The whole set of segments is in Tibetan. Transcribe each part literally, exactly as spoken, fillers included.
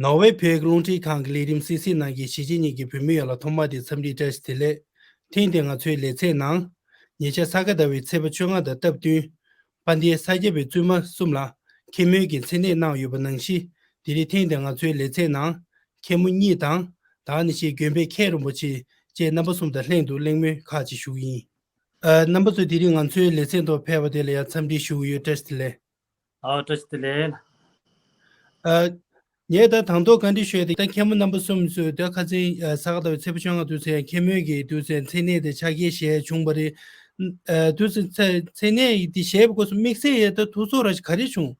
ནོར་ཝེ་བོད་ཀྱི་རླུང་འཕྲིན་ཁང་གི་ལས་རིམ་སི་སི་ནང་གི་གཞིས་བྱེས་གཉིས་ཀྱི་བོད་མི་ཡོངས་ལ་ཐོག་མ་དེ་འཚམས་འདྲི་བཀྲ་ཤིས་བདེ་ལེགས། ཐེངས་འདིར་ང་ཚོའི་ལེ་ཚན་ནང་། ཉེ་ཆར་ས་ག་ཟླ་བའི་ཚེས་པ་བཅོ་ལྔ་དང་སྟབས་བསྟུན། དཔལ་ལྡན་ས་སྐྱ་པའི་བཙུན་མ་གསུམ་ལ་མཁན་མོས་ཀྱི་མཚན་གནས་གནང་ཡོད་པ་ནང་བཞིན། དེ་རིང་ཐེངས་འདིར་ང་ཚོའི་ལེ་ཚན་ནང་། མཁན་མོ་གཉིས་དང་། ད་ནི་ཞེས་དགོན་པའི་མཁན་རིན་པོ་ཆེ་བཅས་རྣམ་པ་གསུམ་དང་ལྷན་དུ་གླེང་མོལ་ཁག་ཅིག་ཞུ་གི་ཡིན། ཨ། རྣམ་པ་ཚོ་དེ་རིང་ང་ཚོའི་ལེ་ཚན་ཐོག་ཕེབས་པ་དེ་ལ་ཡང་འཚམས་འདྲི་ཞུ་གི་ཡོད། བཀྲ་ཤིས་བདེ་ལེགས། ཨོ། བཀྲ་ཤིས་བདེ་ལེགས། ཨ། ངས་ད་དང་ཐོག་བཀའ་འདྲི་ཞུ་ཡ་དེ། ད་མཁན་མོ་རྣམ་པ་གསུམ་ཚོས་ད་ཁ་སང་ཨ་ས་ག་ཟླ་བའི་ཚེས་པ་བཅོ་ལྔ་དུས་ཚོད་མཁན་མོས་ཀྱི་དུས་ཚོད་མཚན་གནས་དེ་ཕྱག་འཁྱེར་བཞེས་བྱུང་བ་རེད། ཨ། དུས་ཚོད་མཚན་མཚན་གནས་དེ་བཞེས་པའི་སྐབས་སུ་དམིགས་བསལ་ཡ་ད་ཐུགས་ཚོར་ར་ཞིག་ག་རེ་བྱུང་།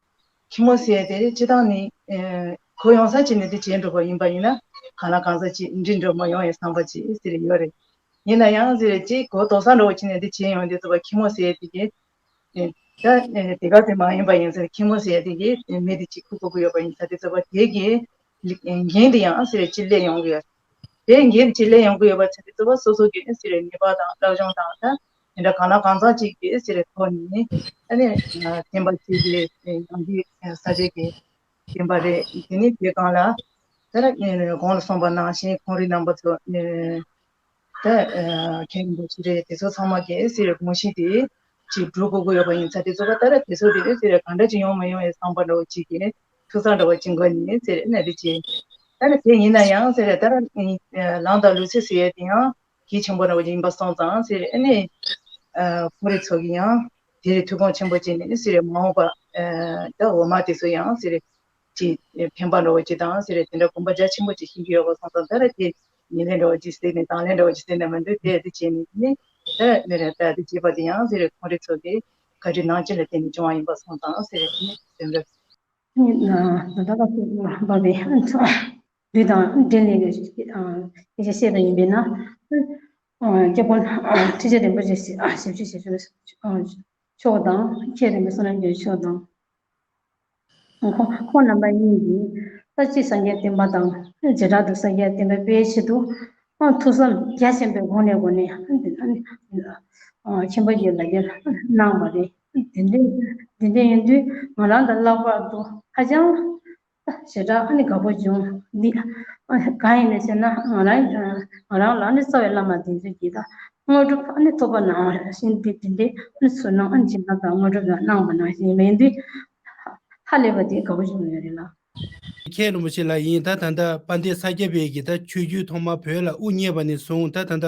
མཁན་མོ་ཟེར་ཡ་དེ་སྤྱིར་བཏང་ནི་ཨ་གོ་ཡོང་ས་ཅིག་ནས་དེ་བྱས་འགྲོ་བ་ཡིན་པ་ཡིན་ན། གང་ལ་གང་འཚམ་ཅིག་འགྲིག་འགྲོ་མ་ཡོང་ཡའི་བསམ་པ་ཅིག་ཟེར་ཡོད་རེད། ཡིན་ན་ཡང་ཟེར་ཅིག་གོ་ལྡོག་ས་འདྲ་བོ་ཅིག་ནས་དེ་བྱས་ཡོང་དུས་ཙམ་པ་མཁན་མོ་ཟེར་ཡ་དེ་གི་ཨེ། ད་ཨེ་དེ་ག་དེ་མ་ཡིན་པ་ཡིན་ཟེར། མཁན་མོ་ཟེར་ཡ་དེ་གི་མི་དེ་གཅིག་ཁུག་དགོས་ཀྱི་ཡོད་པ་ཡིན་ས་དེ་ཚོ་བ་དེ་གི་འགན་དེ་ཡང་ཟེར་གཅིག་སླེབས་ཡོང་གི་ཡོད། དེ་འགན་གཅིག་སླེབས་ཡོང་གི་ཡོད་པ་ཚོ་དེ་ཚོ་བ་སོ་སོ་གི་ཟེར་ནུས་པ་དང་སློབ་སྦྱོང་དང་། ད་དེ་འདྲ་གང་ལ་གང་འཚམ་ཅིག་གི་ཟེར་ཐོག་ནས་ཨ་ནི་བསྟན་པ་ཅིག་གི་ཡང་དེ་ས་ཆ་གི་བསྟན་པ་རེད། དེ་ནི་དེ་གང་ལ་ད་གོང་ལ་གསུངས་པ་ནང་བཞིན་ཁོང་རིགས་རྣམ་པ་ཚོ་ད་མཁན་རིན་པོ་ཆེ་རེད། དེ་ཚོ་ཚང་མ་གིས་ཟེར་དགོངས་གཞི་དེ་ཅིག་སྒྲུབ་དགོས་ཀྱི་ཡོད་པ་ཡིན་ཙང་། དེ་ཚོ་ག་ད་ར་དེ་ཚོ་དེ་ཟེར་གང་འདྲ་ཅིག་ཡོང་མི་ཡོང་ཡའི་བསམ་པ་འདྲ་བོ་ཅིག་གིས་ཐུགས་བསམ་འདྲ་བོ་ཅིག་འགོད་ནས་ཟེར་ཨ་ནི་དེ་བྱས། ད་ནི་དེ་ཡིན་ན་ཡང་ཟེར་ད་ར་ལམ་དང་ལུགས་སྲོལ་ཟེར་ཡ་དེ་ཡང་གལ་ཆེན་པོ་འདྲ་བོ་ཅིག་ཡིན་པ་སོང་ཙང་ཟེར། ཨ་ནི་ཁོང་རིགས་ཚོ་གིས་ཡང་དེ་རིང་ཐུགས་དགོངས་ཆེན་པོ་བྱས་ནས་ཟེར་མ་འོངས་པ་ད་འོག་མ་དེ་ཚོ་ཡང་ཟེར། ཅིག་ཕན་པ་འདྲ་བོ་ཅིག་དང་ཟེར་རེད། དེ་འདྲ་དགོངས་པ་རྒྱ་ཆེན་པོ་ཅིག་བཞེས་ཀྱི་ཡོད་པ་སོང་ཙང་། ད་རེས་དེ་ཉིན་ལས་འདྲ་བོ་ཅིག་ཟེར་ནས་དང་ལེན་འདྲ་བོ་ཅིག་ཟེར་ནས་མ་འདུག་དེ་དེ་བྱས་ནས་ནི་ད་མི་རེད། ད་དེ་བྱས་པ་དེ་ཡང་ཟེར་རེད། ཁོང་རིགས་ཚོ་གི་བཀའ་དྲིན་ནང་བཞིན་ལ་བརྟེན་ནས་བྱུང་བ་ཡིན་པ་སོང་ཙང་ཟེར་རེད། དེ་ནི་དེ་འདྲ། ད་ལྟ་སྐབས་སུ་བབས་པའི་དུས་དང་འབྲེལ་ནས་སྐད་ཆ་བཤད་པ་ཡིན་པས་ན། སྐྱབས་མགོན་ཁྲི་ཆེན་རིན་པོ་ཆེ་ཞབས་ཕྱི་ཞབས་ཕྱི་ཞབས་ཕྱི་མཆོག་དང་། མཁན་རིན་པོ་བསོད་ནམས་རྒྱ་མཚོ་མཆོག་དང་། ཁོང་ཁོང་རྣམ་པ་གཉིས་ཀྱིས་ད་ཅི་སངས་རྒྱས་བསྟན་པ་དང་། བྱེ་བྲག་ཏུ་སངས་རྒྱས་བསྟན་པ་སྤེལ་ཆེད་དུ་ཐུགས་བསམ་རྒྱ་ཆེན་པོའི་སྒོ་ནས་སྒོ་ནས་མཁན་པོ་ཡི་ལག་འཁྱེར་གནང་བ་རེད། དེ་འདྲ་དེ་འདྲ་ཡིན་དུས་ང་རང་དང་ལྷག་པར་དུ་ཧ་ཅང་ཞེ་དྲག་ཨ་ནི་དགའ་པོ་བྱུང་། འདི་གང་ཡིན་ནས་ཟེར་ན། ང་རང་ང་རང་ལ་ནི་རྩ་བའི་བླ་མ་དེ་ཚོས་ཀྱིས་ད་དངོས་གྲུབ་ཨ་ནི་ཐོབ་པ་གནང་བ་བཞིན་དེ་དེ་འདྲའི་ཨ་ནི་ཚུར་གནང་། ཨ་ནི་སྦྱིན་བདག་དང་དངོས་གྲུབ་ཡང་གནང་བ་ནང་བཞིན་ཡིན་དུས། ཧ་ལས་པ་དེ་དགའ་པོ་བྱུང་ཡོད་རེད་ལ། མཁན་རིན་པོ་ཆེ་ལགས་ཡིན། ད་ད་ལྟ་དཔལ་ལྡན་ས་སྐྱ་པའི་གི་ད་ཆོས་བརྒྱུད་ཐོག་མ་བོད་ལ་དབུ་བརྙེས་པ་ནས་བཟུང་ད་ད་ལྟ་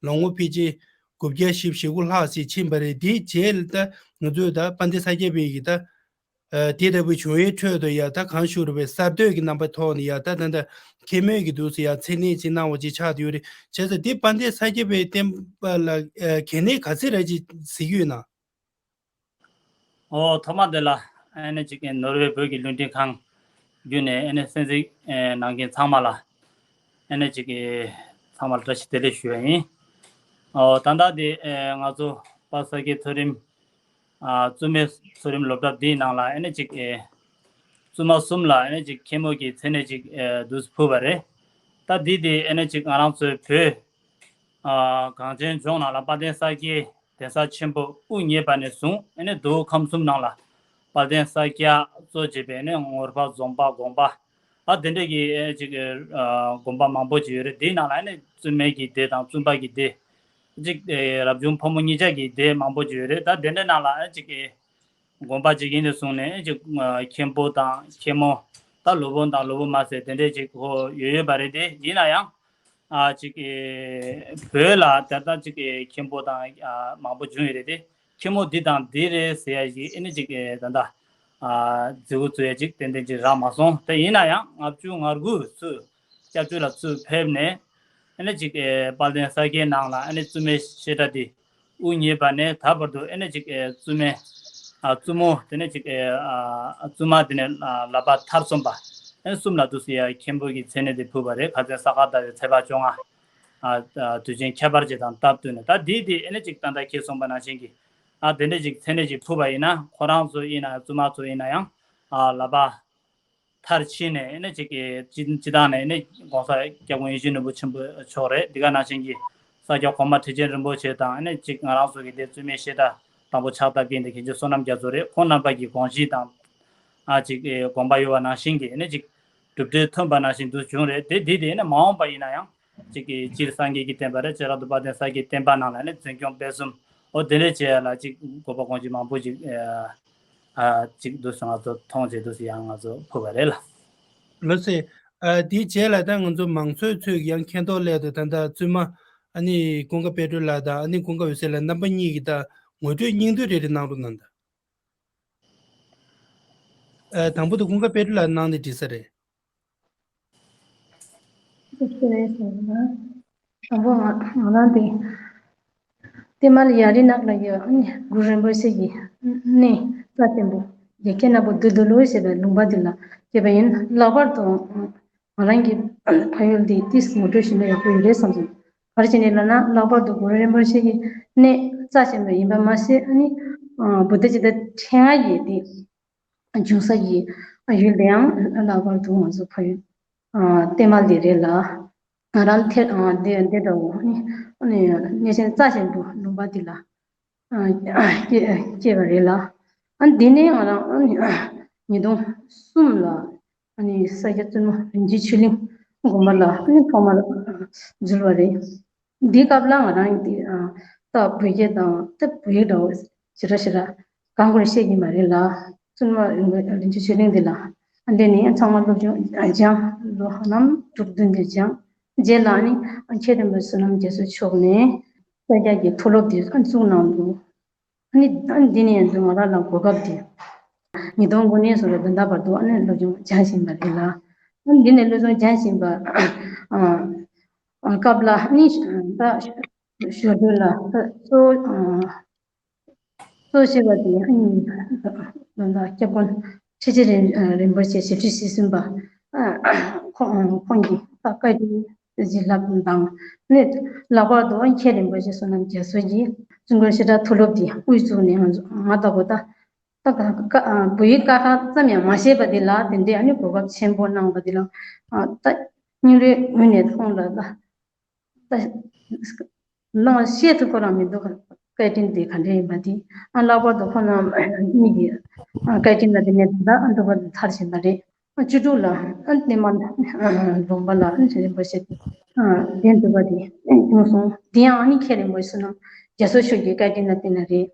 ལོ་ངོ་ཕལ་ཆེར་དགུ་བརྒྱ་བཞི་བཅུ་ཞེ་དགུ་ལྷག་ཞིག་ཕྱིན་པ་རེད། དེའི་རྗེས་ལ་ད་ང་ཚོས་ད་དཔལ་ལྡན་ས་སྐྱ་པའི་གི་ད། ཨ། དེ་ལྟ་བུའི་བྱུང་བའི་ཁྲོད་དུ་ཡང་ད་གང་ཞུ་རུ་བའི་གསར་གཏོད་ཀྱི་རྣམ་པའི་ཐོག་ནས་ཡང་ད་ད་ལྟ་མཁན་མོས་ཀྱི་དུས་སུ་ཡང་མཚན་གནས་ཅིག་གནང་བ་ཅིག་ཆགས་བསྡད་ཡོད་རེད། བྱས་ཙང་དེ་དཔལ་ལྡན་ས་སྐྱ་པའི་བསྟན་པ་ལ་ཨ་གལ་གནད་ག་ཚད་རེད་ཅེས་གཟིགས་ཡོད་ན། ཨོ། ཐོག་མ་དེ་ལ་ཨ་ནི་ཅིག་ནོར་ཝེ་བོད་ཀྱི་རླུང་འཕྲིན་ཁང་བརྒྱུད་ནས་ཨ་ནི་གསན་གཟིགས་ཨ་གནང་མཁན་ཚང་མ་ལ་ཨ་ནི་ཅིག་ཚང་མ་ལ་བཀྲ་ཤིས་བདེ་ལེགས་ཞུ་བ་ཡིན། ཨོ། ད་ལྟ་དེ་ཨ་ང་ཚོ་དཔལ་ས་སྐྱའི་མཐོ་རིམ་ཨ་བཙུན་མའི་མཐོ་རིམ་སློབ་གྲྭ་འདིའི་ནང་ལ་ཨ་ནི་ཅིག་ཨེ་བཙུན་མ་གསུམ་ལ་ཨ་ནི་ཅིག་མཁན་མོ་གི་མཚན་གནས་ཅིག་ཨེ་འདུག་སེ་ཕུལ་བ་རེད། ད་འདི་དེ་ཨ་ནི་ཅིག་ང་རང་ཚོའི་བོད་ཨ་གངས་ཅན་ལྗོངས་ནང་ལ་དཔལ་ལྡན་ས་སྐྱའི་གདན་ས་ཆེན་པོ་དབུ་བརྙེས་པ་ནས་བཟུང་ཨ་ནི་མདོ་དབུས་ཁམས་གསུམ་ནང་ལ་དཔལ་ལྡན་ས་སྐྱ་གཙོ་བྱས་པའི་ཨ་ནི་ངོར་པ་རྫོང་པ་དགོན་པ། ཨ་དེ་འདྲས་ཀྱི་ཨེ་ཅིག་ཨ་དགོན་པ་མང་པོ་ཅིག་ཡོད་རེད། དེའི་ནང་ལ་ཨ་ནི་བཙུན་མའི་གི་སྡེ་དང་བཙུན་པ་གི་སྡེ། ཅིག་ཨེ་རབ་བྱུང་ཕོ་མོ་གཉིས་ཆ་གི་སྡེ་མང་པོ་ཅིག་ཡོད་རེད། ད་དེ་འདྲའི་ནང་ལ་ཨ་ཅིག་ཨེ་དགོན་པ་ཅིག་ཡིན་ནས་བཟུང་ནས་ཨེ་ཅིག་ཨ་མཁན་པོ་དང་མཁན་མོ། ད་སློབ་དཔོན་དང་སློབ་དཔོན་མ་ཟེར་དེ་འདྲས་ཅིག་ཧོ་ཡོད་ཡོད་པ་རེད། དེ་ཡིན་ན་ཡང་ཨ་ཅིག་ཨེ་བོད་ལ་ད་ལྟ་ཅིག་ཨེ་མཁན་པོ་དང་ཨ་མང་པོ་བྱུང་ཡོད་རེད་དེ། མཁན་མོ་འདི་དང་འདི་རེད་ཟེར་ཡ་ཞིག་ཨ་ནི་ཅིག་ཨེ་ད་ལྟ་ཨ་མཛུབ་གུ་འཛུགས་ཡ་ཅིག་ཏན་ཏན་ཅིག་རག་མ་སོང་། དེ་ཡིན་ན་ཡང་ལྔ་བཅུ་ང་དགུ་ཚུད་སྐྱབས་བཅོལ་ལ་ཚུར་ཕེབས་ནས་ཨ་ནི་ཅིག་ཨེ་དཔལ་ལྡན་ས་སྐྱའི་ནང་ལ་ཨ་ནི་བཙུན་མའི་བཤད་གྲྭ་འདི་དབུ་བརྙེས་པ་ནས་ད་བར་དུ་ཨ་ནི་ཅིག་ཨེ་བཙུན་མའི་ཨ་བཙུན་མོ་དེ་ནས་ཅིག་ཨེ་ཨ་བཙུན་མ་དེ་ནས་ཨ་ལག་པ་མཐར་སོན་པ་ཨ་ནི་གསུམ་ལ་འདུག་སེ་ཡ་མཁན་པོ་གི་མཚན་གནས་དེ་ཕུལ་བ་རེད། ཁ་སང་ས་ག་ཟླ་བའི་ཚེས་པ་བཅོ་ལྔ། ཨ་ཨ་དུས་ཆེན་ཁྱད་པར་ཅན་དང་སྟབས་བསྟུན་ནས། ད་འདི་དེ་ཨ་ནི་ཅིག་ད་ལྟ་ཁྱེད་གསུངས་པ་ནང་བཞིན་གྱི་ཨ་དེ་འདྲ་ཅིག་མཚན་གནས་ཅིག་ཕུལ་བ་ཡིན་ན། ཁོ་རང་ཚོ་ཡིན་ན་ཡང་བཙུན་མ་ཚོ་ཡིན་ན་ཡང་ཨ་ལག་པ་མཐར་ཕྱིན་ནས་ཨ་ནི་ཅིག་གི་སྤྱི་སྤྱི་བཏང་ནས་ཨ་ནི་༸གོང་ས་༸སྐྱབས་མགོན་ཡིད་བཞིན་ནོར་བུ་ཆེན་པོ་མཆོག་རེད། འདི་ག་ནང་བཞིན་གྱི་ས་སྐྱ་གོང་མ་ཁྲི་ཆེན་རིན་པོ་ཆེ་དང་ཨ་ནི་ཅིག་ང་རང་ཚོ་གི་དེ་བཙུན་མའི་བཤད་གྲྭ་དང་པོ་ཕྱག་བཏབ་མཁན་དེ་མཁན་ཆེན་བསོད་ནམས་རྒྱ་མཚོ་རེད། ཁོང་རྣམ་པ་གི་དགོངས་གཞི་དང་ཨ་ཅིག་ཨེ་དགོངས་པ་ཡོད་པ་ནང་བཞིན་གྱི་ཨ་ནི་ཅིག་ གྲུབ་འབྲས་ཐོན་པ་ནང་བཞིན་དུ་བྱུང་རེད། དེ་འདི་དེ་ཡིན་ན་མ་འོངས་པ་ཡིན་ན་ཡང་ཅིག་གི་སྤྱིར་སངས་རྒྱས་ཀྱི་བསྟན་པ་རེད། སྤྱིར་རབ་ཏུ་དཔལ་ལྡན་ས་སྐྱའི་བསྟན་པ་ནང་ལ་ནི་འཛིན་སྐྱོང་སྤེལ་གསུམ་འོ་དེ་འདྲ་བྱེད་ཡ་ལ་ཅིག་དགོས་པ་དགོངས་གཞི་མང་པོ་ཅིག་ཨ་ཅིག་འདུག་སེ་ང་ཚོ་མཐོང་བྱས་འདུག་སེ་ཡང་ང་ཚོ་ཕུལ་བ་རེད་ལ། ལགས་སེ། ཨ་དེའི་རྗེས་ལ་ད་ང་ཚོ་མང་ཚོགས་ཚོས་ཀྱི་ཡང་མཁྱེན་རྟོགས་སླད་དུ་ད་ལྟ་བཙུན་མ་ཨ་ནི་ཀུན་དགའ་དཔལ་སྒྲོན་ལགས་དང་ཨ་ནི་ཀུན་དགའ་འོད་ཟེར་ལགས་རྣམ་པ་གཉིས་ཀྱིས་ད་ངོ་སྤྲོད་སྙིང་བསྡུས་རེ་རེ་གནང་རོགས་གནང་དང་། ཨ་དང་པོ་དེ་ཀུན་དགའ་དཔལ་སྒྲོན་ལགས་གནང་ནས་འགྲིག་ས་རེད། དང་པོ་ང་ང་རང་དེ་ཏེ་མལ་ཡ་རི་ནག་ལ་ཡོད་ཨ་ནི་གུ་རུ་རིན་པོ་ཆེ་གི་གནས་རྩ་ཆེན་པོ་ཡ་ཁྱེད་ན་པོ་དུ་དུ་ལུ་ཞེས་པའི་ལུང་པ་འདི་ལ་སྐྱེས་པ་ཡིན། ལྷག་པར་དུ་ང་རང་གི་ཕ་ཡུལ་འདི་ཏིས་ངོ་སྤྲོད་ཞུས་ན་ཡག་པོ་ཡོད་རེད་བསམ་སོང་། ག་རེ་བྱས་ནས་ལབ་ན་ལྷག་པར་དུ་གུ་རུ་རིན་པོ་ཆེ་གི་གནས་རྩ་ཆེན་པོ་ཡིན་པ་མ་ཟད་ཨ་ནི་བུདྡྷ་ཇི་ཏ་ཕྲེང་བ་ཡི་དེ་འབྱུང་ས་ཀྱི་ཡུལ་དེའང་ལྷག་པར་དུ་ང་ཚོ་ཕ་ཡུལ་ཏེ་མལ་དེ་རེད་ལ། ང་རང་ཐེ་འདི་འདི་འདྲ་བོ་ནི་གནས་ཆེན་རྩ་ཆེན་པོ་ལུང་པ་འདི་ལ་སྐྱེས་སྐྱེས་པ་རེད་ལ། ཨ་འདི་ནས་ང་རང་ཉིས་སྟོང་གསུམ་ལ་ཨ་ནི་ས་སྐྱ་བཙུན་མ་རིན་ཆེན་ཆོས་གླིང་དགོན་པ་ལ་ཨ་ནི་ཐོག་མར་འཛུལ་བ་རེད། འདིའི་སྐབས་ལ་ང་རང་གི་ད་བོད་སྐད་དང་ད་བོད་ཡིག་འདྲ་བོ་ཞེ་དྲག་ཞེ་དྲག་གང་དགོས་ཤེས་ཀྱི་མ་རེད་ལ། བཙུན་མ་རིན་ཆེན་ཆོས་གླིང་འདི་ལ་ཨ་འདི་ནས་ཚང་མ་སློབ་སྦྱོང་སྦྱངས་ལོ་ཧ་ལམ་དྲུག་བདུན་དེ་སྦྱངས། རྗེས་ལ་ནི་མཁན་རིན་པོ་ཆེ་བསོད་ནམས་རྒྱ་མཚོ་མཆོག་ནས་ས་སྐྱ་གི་མཐོ་སློབ་དེ་བཙུགས་གནང་འདུག་ཨ་ནི་ཨ་ནི་འདི་ནས་ང་རང་ལ་གོ་སྐབས་དེ་ཉིས་སྟོང་དགུ་ནས་བཟུང་བའི་བདུན་ཟླ་བར་དུ་ཨ་ནི་སློབ་སྦྱོང་སྦྱང་བཞིན་པ་རེད་ལ། ཨ་ནི་འདི་ནས་སློབ་སྦྱོང་སྦྱང་བཞིན་པ་ཨ་སྐབས་ལ་ཨ་ནི་ད་ཞོར་དུ་ལ་ད་གཙོ་བོ་གཙོ་ཆེ་བ་དེ་ཨ་ནི་ད་སྐྱབས་མགོན་ཁྲི་ཆེན་རིན་རིན་པོ་ཆེ་ཞབས་ཕྱི་སྲིད་གསུམ་པ་ཁོང་ཁོང་གི་ད་བཀའ་དྲིན་བྱིན་རླབས་དང་ནི་ལྷག་པར་དུ་མཁན་རིན་པོ་ཆེ་བསོད་ནམས་རྒྱ་མཚོ་གིས་བཙུན་དགོན་བཤད་གྲྭ་མཐོ་སློབ་འདི་དབུ་བཙུགས་ནས་ང་ཚོ་ང་ལྟ་བུ་ད་ད་ག་ག་བོད་ཡིག་ཀ་ཁ་ཙམ་ཡང་མ་ཤེས་པ་འདི་ལ་དེ་འདྲའི་ཨ་ནི་གོ་སྐབས་ཆེན་པོ་གནང་བ་འདི་ལ་ད་སྙིང་རུས་ངོས་ནས་ཁོང་ལ་ད་ད་གནང་བཤད་ཐུབ་ཁོ་རང་མི་འདུག་བཀའ་དྲིན་དེ་ག་འདྲ་ཡིན་པ་དེ་ཨ་ལྷག་པར་དུ་ཁོང་རྣམ་གཉིས་ཀྱི་བཀའ་དྲིན་ལ་དེ་ནས་ད་ཨ་འདུག་པ་མཐར་ཕྱིན་པ་རེད། བཅུ་དྲུག་ལ་ཨ་ཏེ་མལ་ལུང་པ་ལ་ཨ་རིན་པོ་ཆེ་གདན་འདྲེན་པ་དེ་བྱུང་སོང་། དེ་ཡང་ཨ་ནི་མཁན་རིན་པོ་ཆེ་བསོད་ནམས་རྒྱ་མཚོ་མཆོག་གི་བཀའ་དྲིན་ལ་བརྟེན་ནས་རེད།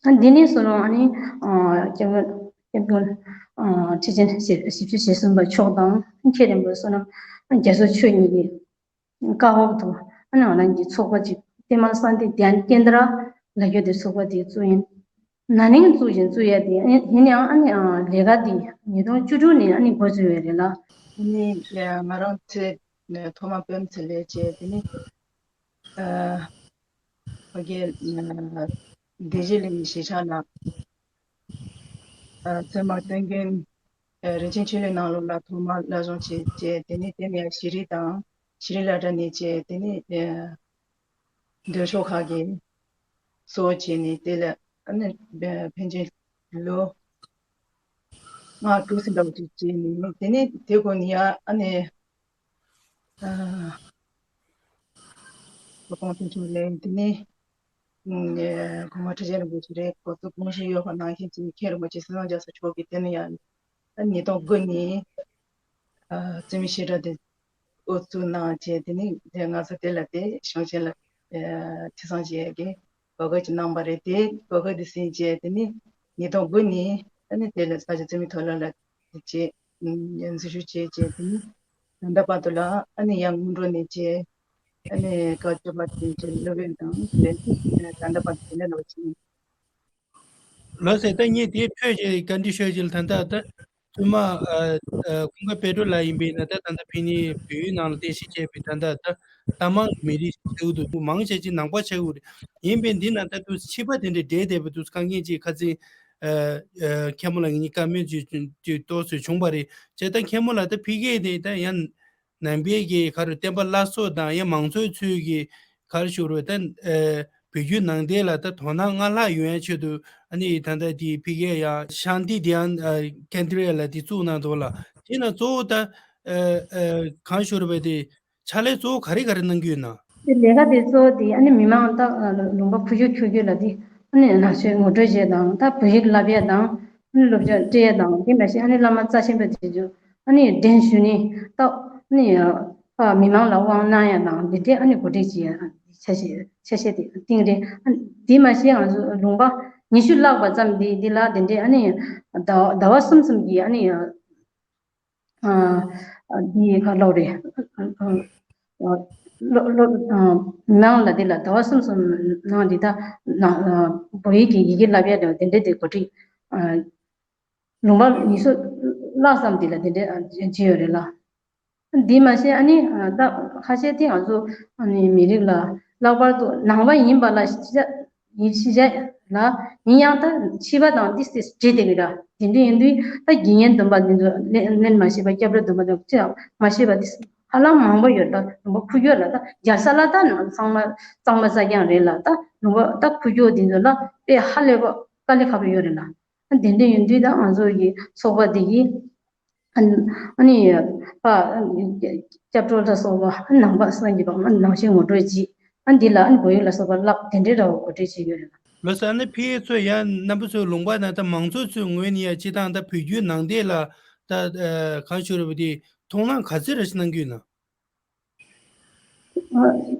ཨ་འདི་ནས་བཟུང་ཨ་ནི་སྐྱབས་མགོན་སྐྱབས་མགོན་ཁྲི་ཆེན་ཞེ་ཞེ་བཞི་ཞེ་གསུམ་པ་མཆོག་དང་མཁན་རིན་པོ་ཆེ་བསོད་ནམས་རྒྱ་མཚོ་མཆོག་གཉིས་ཀྱི་བཀའ་འོག་ཏུ་ཨ་ནི་ང་རང་གི་ཚོགས་པ་ཅིག་ཏེ་མལ་སཱན་ཏི་དྷྱཱན་ཀེན་དྲ་ལབ་ཡོད་དེ་ཚོགས་པ་དེ་བཙུགས་ཡིན། ན་ནིང་བཙུགས་ཡིན་བཙུགས་ཡ་དེ་ཡིན་ཡང་ཨ་ནི་ལས་ཀ་དེ་ཉིས་སྟོང་བཅུ་དྲུག་ནས་ཨ་ནི་འགོ་བཙུགས་ཡོད་རེད་ལ། ཨ་ནི་ང་རང་ཚེ་ཐོག་མ་པད་མ་ཚེ་ལས་བྱས་དེ་ནི་ཕ་གི་སྡེ་བཞི་གླིང་གཞིས་ཆགས་ནང་ཚད་མ་བསྟན་རྒྱུན་རིན་ཆེན་ཆོས་གླིང་ནང་ལོགས་ལ་ཐོག་མར་སློབ་སྦྱོང་བྱས་བྱས་དེ་ནས་དེ་ནས་ཤྲི་རི་དང་ཤྲི་ལ་དྲ་ནས་བྱས་དེ་ནས་འདོན་ཤོག་ཁག་གི་གཙོ་བོ་བྱས་ནས་དེ་ལ་ཨ་ནི་ཕན་ཆད་ལོ་ལྔ་དྲུག་ཙམ་འདྲ་བོ་ཅིག་བྱས་ནས་དེ་ནས་དེ་གོ་ནས་ཡ་ཨ་ནི་ཨ་སློབ་དཔོན་ཕུན་ཚོགས་ལགས་དེ་ནས་ཨ་གོང་མ་ཁྲི་ཆེན་རིན་པོ་ཆེ་རེད། གོ་ཚོད་དགོངས་བཞེས་ཡོད་པ་ནང་བཞིན་གྱི་མཁན་རིན་པོ་ཆེ་བསོད་ནམས་རྒྱ་མཚོ་མཆོག་གིས་དེ་ནས་ཡང་ཨ་ཉིས་སྟོང་དགུ་ནས་ཨ་བཙུན་མའི་བཤད་གྲྭ་དེ་དབུ་བཙུགས་གནང་བྱས་དེ་ནས་དེ་ང་ཚོ་དེ་ལ་དེ་གཞུང་ཆེན་ལ་ཨ་ཐོས་བསམ་བྱེད་ཡས་ཀྱི་གོ་སྐབས་ཅིག་གནང་བ་རེད། དེ་གོ་སྐབས་དེ་ཟིན་བྱས་དེ་ནས་ཉིས་སྟོང་དགུ་ནས་ཨ་ནི་དེ་ལ་ས་སྐྱ་བཙུན་མའི་མཐོ་སློབ་ལ་བྱས། ཨ་འཛུལ་ཞུགས་བྱས་བྱས་དེ་ནས་ད་ལྟ་བར་དུ་ལ་ཨ་ནི་ཡང་སྔོན་འགྲོ་ནས་བྱས་ཨ་ནི་སྐབས་བཅུ་པ་དེ་བྱས་སློབ་དཔོན་དང་དེ་ནས་ད་ལྟ་བར་དུ་དེ་འདྲ་ལོ་ཆེན། ལགས་སེ། ད་ངས་དེའི་འཕྲོས་ཀྱི་བཀའ་འདྲི་ཞུ་ཡ་ཅིག་ལ་ད་ལྟ་ད་བཙུན་མ་ཨ་ཨ་ཀུན་དགའ་དཔལ་སྒྲོན་ལགས་ཡིན་པས་ན་ད་ད་ལྟ་ཕ་གི་བོད་ཡིག་ནང་ལ་རྟེན་གཞི་བྱས་པའི་ད་ལྟ་ད་རྟ་མང་གི་མི་རིགས་ཤིག་ཟེར་གྱི་འདུག་མང་ཆེ་ཅིག་ནང་པ་ཆགས་ཀྱི་ཡོད་རེད། ཡིན་པས་འདི་ན་ད་དུང་ཕྱི་པ་དེ་འདྲའི་འབྲེལ་བསྡད་པ་དུས་དཀའ་ངལ་ཅིག་ཁ་སང་ཨ་ཨ་མཁན་པོ་ལགས་ངེད་གཉིས་བཀའ་མོལ་ཅིག་ཅིག་ཏོག་ཙམ་བྱུང་བ་རེད། བྱས་ད་མཁན་པོ་ལགས་ད་ཕ་གི་དེ་ད་ཡང་ནང་པའི་གི་ག་རེ་བསྟན་པ་བླ་སྲོག་དང་ཡང་མང་གཙོའི་ཚུལ་གྱི་ག་རེ་ཞུ་རུ་ད་ཨ་བོད་བརྒྱུད་ནང་བསྟན་ལ་ད་དོ་སྣང་སྔར་ལྷག་ཡོང་ཡ་ཆེད་དུ་ཨ་ནི་ད་ལྟ་དེ་ཕ་གི་ཡང་ཤཱན་ཏི་དྷྱཱན་ཨ་ཀེན་དྲ་ལ་དེ་བཙུགས་གནང་འདུག་ལ། དེ་ན་གཙོ་བོ་ད་ཨ་ཨ་གང་ཞུ་རུ་བས་དེ་ཕྱག་ལས་གཙོ་བོ་ག་རེ་ག་རེ་གནང་གི་ཡོད་ན། དེ་ལས་ཀ་དེ་གཙོ་བོ་དེ་ཨ་ནི་མི་མང་ད་ལུང་པ་ཁུ་བྱུག་ཁྱུག་ཁྱུག་ལ་དེ་ཨ་ནི་ནང་ཆོས་ངོ་སྤྲོད་བྱས་དང་ད་བོད་ཡིག་བསླབ་ཡ་དང་ཨ་ནི་སློབ་སྦྱོང་སྤྲད་ཡ་དང་དེ་མ་ཟད་ཨ་ནི་བླ་མ་རྩ་ཆེན་པོ་དེ་ཚོ་ ཨ་ནི་འགྲེམས་ཞུ་ནི་ད་ཨ་ནི་ཨ་མི་མང་ལ་དབང་གནང་ཡ་དང་འདི་འདྲའི་ཨ་ནི་གོ་སྒྲིག་བྱེད་ཡ་ཆ་ཤས་ཆ་ཤས་དེ་སྟེང་རེད། ཨ་ནི་དེ་མ་ཟད་ང་ཚོ་ལུང་པ་ཉི་ཤུ་ལྷག་པ་ཙམ་འདི་འདི་ལ་དེ་འདྲའི་ཨ་ནི་ཟླ་ཟླ་བ་གསུམ་གསུམ་གྱི་ཨ་ནི་ཨ་ཨ་འདི་ག་ལོག་རེད། ཨ་ཨ་ལོ་ལོ་ཨ་མི་མང་ལ་འདི་ལ་ཟླ་བ་གསུམ་གསུམ་ནང་འདི་ད་ནང་ཨ་བོད་ཡིག་གི་ཡི་གེ་བསླབ་ཡ་དེ་འདྲ་དེ་གོ་སྒྲིག་ཨ་ལུང་པ་ཉི་ཤུ་ལྷག་ཙམ་དེ་ལ་དེ་འདྲ་ཨ་བྱས་ཡོད་རེད་ལ། འདི་མ་ཟད་ཨ་ནི་ཨ་ད་ཁ་ཤས་དེ་ང་ཚོ་ཨ་ནི་མི་རིགས་ལ་ལྷག་པར་དུ་ནང་པ་ཡིན་པ་ལ་ཤེས་བྱ་ཡིན་ཤེས་བྱ་ལ་ཡིན་ཡང་ད་ཕྱི་པ་དང་ཏིས་ཏིས་འདྲེས་བསྡད་ཀྱི་ར། དེ་འདྲ་ཡིན་དུས་ད་དགེ་བསྙེན་སྡོམ་པ་འདི་ཚོ་ལེན་ལེན་མ་ཤེས་པ་སྐྱབས་འགྲོ་སྡོམ་པ་དང་ཅི་ཡང་མ་ཤེས་པ་དེ་ཧ་ལམ་མང་པོ་ཡོད། ད་ལུང་པ་ཁུག་ཀྱོག་ལ་ད་རྒྱལ་ས་ལ་ད་ནང་ཚང་མ་གཙང་མ་རྩ་རྐྱང་རེད་ལ། ད་ལུང་པ་ད་ཁུག་ཀྱོག་འདི་ཚོ་ལ་དཔེ་ཧ་ལས་པ་དཀའ་ལས་ཁག་པོ་ཡོད་རེད་ལ། དེ་འདྲ་ཡིན་དུས་ད་ང་ཚོ་ཡི་ཚོགས་པ་འདི་གིས་ཨ་ནི་ཨ་ནི་ཕ་སྐྱབས་འགྲོ་ལ་སོགས་པ་ནང་པ་སངས་རྒྱས་པ་ནང་བཞིན་ངོ་སྤྲོད་ཅིག་ཨ་འདི་ལ་ཨ་ནི་བོད་ཡིག་ལ་སོགས་པ་བསླབ་དེ་འདྲའི་འདྲ་བོ་གོ་སྒྲིག་བྱེད་ཀྱི་ཡོད་རེད། ལགས་སོ། ཨ་ནི་ཕ་གི་ཚོ་ཡང་རྣམ་པ་ཚོའི་ལུང་པ་ན་ད་མང་ཚོགས་ཚོའི་ངོས་ནས་ཡང་སྤྱི་བཏང་ད་བོད་བརྒྱུད་ནང་བསྟན་ལ་ད་ཨ་གང་ཞུ་རེད་པ་དེ་མཐོང་སྣང་ག་ཚོད་རེ་ཞིག་གནང་གི་ཡོད་ན།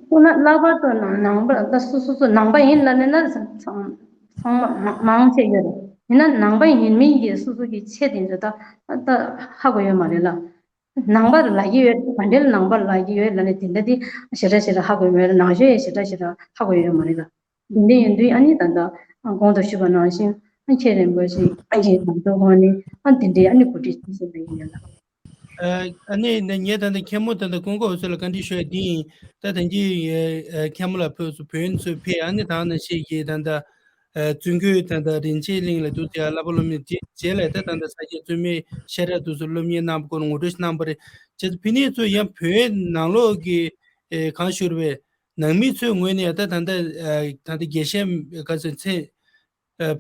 ཁོ་ན་ལྷག་པར་དུ་ནང་ནང་པ་ད་སོ་སོ་སོ་ནང་པ་ཡིན་ལབ་ནས་ན་ཚང་ཚང་མ་མང་ཆེ་ཡོད་རེད། ཡིན་ན་ནང་པ་ཡིན་མིན་གྱི་སོ་སོ་གི་ཆེད་དེ་ཚོ་ད་ད་ཧ་གོ་ཡོད་མ་རེད་ལ། ནང་པར་ལབ་ཀྱི་ཡོད་ག་འདྲའི་ནང་པར་ལབ་ཀྱི་ཡོད་ལབ་ནས་དེ་འདྲ་དེ་ཞེ་དྲག་ཞེ་དྲག་ཧ་གོ་ཡོད་མ་རེད། ནང་ཆོས་ཡང་ཞེ་དྲག་ཞེ་དྲག་ཧ་གོ་ཡོད་མ་རེད་ལ། དེ་འདྲ་ཡིན་དུས་ཨ་ནི་ད་ལྟ་གོང་དུ་ཞུས་པ་ནང་བཞིན་ཨ་མཁན་རིན་པོ་ཆེ་ཨ་མཁན་ནང་དོན་ཁོང་ནས་ཨ་དེ་འདྲའི་ཨ་ནི་གོ་སྒྲིག་བྱེད་བཞིན་པ་ཡིན་ལ། ཨ་ནི་ངས་ད་ལྟ་མཁན་མོ་ད་ལྟ་ཀུན་དགའ་འོད་ཟེར་ལ་བཀའ་འདྲི་ཞུ་ཡ་འདི་ཡིན། ད་ད་གིན་མཁན་མོ་ལ་ཕེབས་སུ་བོད་ཡིན་ཚོས་ཕེབས། ཨ་ནི་ད་ནང་བཞིན་གྱི་ད་ལྟ་བཙུན་དགོན་ད་ལྟ་རིན་ཆེན་གླིང་ལ་འདུག་ཟེར་ཡ་བསླབ་པ་སློབ་གཉེར་རྗེས་ལ་ད་ད་ལྟ་ས་སྐྱ་བཙུན་མའི་བཤད་གྲྭ་འདུག་ཟེར་སློབ་གཉེར་གནང་བ་སྐོར་ངོ་སྤྲོད་ཞིག་གནང་བ་རེད། བྱས་ཙང་ཕ་གི་ཚོས་ཡང་བོད་ནང་ལོགས་ཀྱི་གང་ཞུ་རེད་པས། ནང་མི་ཚོའི་ངོས་ནས་ད་ད་ལྟ་ད་ལྟ་དགེ་བཤེས་ག་ཚོད་མཚན།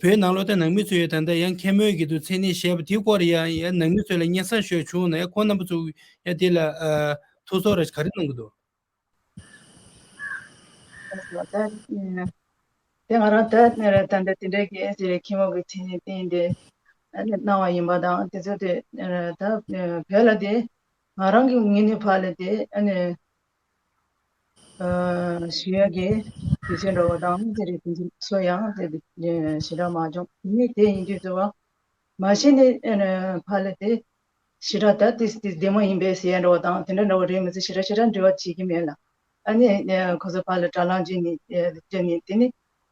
བོད་ནང་ལོགས་ད་ནང་མི་ཚོས་ད་ལྟ་ཡང་མཁན་མོའི་གི་འདུག་མཚན་གནས་བཞེས་པ་དེའི་སྐོར་ཡང་ཡང་ནང་མི་ཚོ་ལ་སྙན་སེང་ཞུ་བྱུང་ན་ཡང་ཁོང་རྣམ་པ་ཚོ་ཡང་དེ་ལ་ཐུགས་གསོ་ར་ག་རེ་གནང་གི་འདུག་དེ་ང་རང་ད་ད་ལྟ་དེ་འདྲའི་གི་ཨེ་ཙི་མཁན་མོ་གི་མཚན་གནས་བསྟན་ཏེ་གནང་བ་ཡིན་པ་དང་དེ་ཚོ་དེ་ད་བོད་ལ་དེ་ང་རང་གི་ངོས་ནས་ཕར་ལ་དེ་ཨ་ནི། ཞུ་ཡག་གི་དུས་ཚོད་འདྲ་བོ་དང་དེ་རིགས་དུས་ཚོད་སོ་ཡང་དེ་ཞེ་དྲག་མ་བྱུང་། དེ་ནས་དེ་ཡིན་དུས་ཚོད་བ་མ་གཞི་ནས་ཕ་ལ་དེ་ཞེ་དྲག་ད་དེ་དེ་བདེ་མོ་ཡིན་པས་ཟེར་ཡ་འདྲ་བོ་དང་དེ་འདྲ་འདྲ་བོ་རེད་མི་ཚེ་ཞེ་དྲག་ཞེ་དྲག་འབྲེལ་བ་བྱེད་ཀྱི་མེད་ལ། ཨ་ནི་ཁོ་ཚོ་ཕ་ལ་དྲ་ལམ་ཅིག་ནས་ཅིག་ནས་དེ་ནི་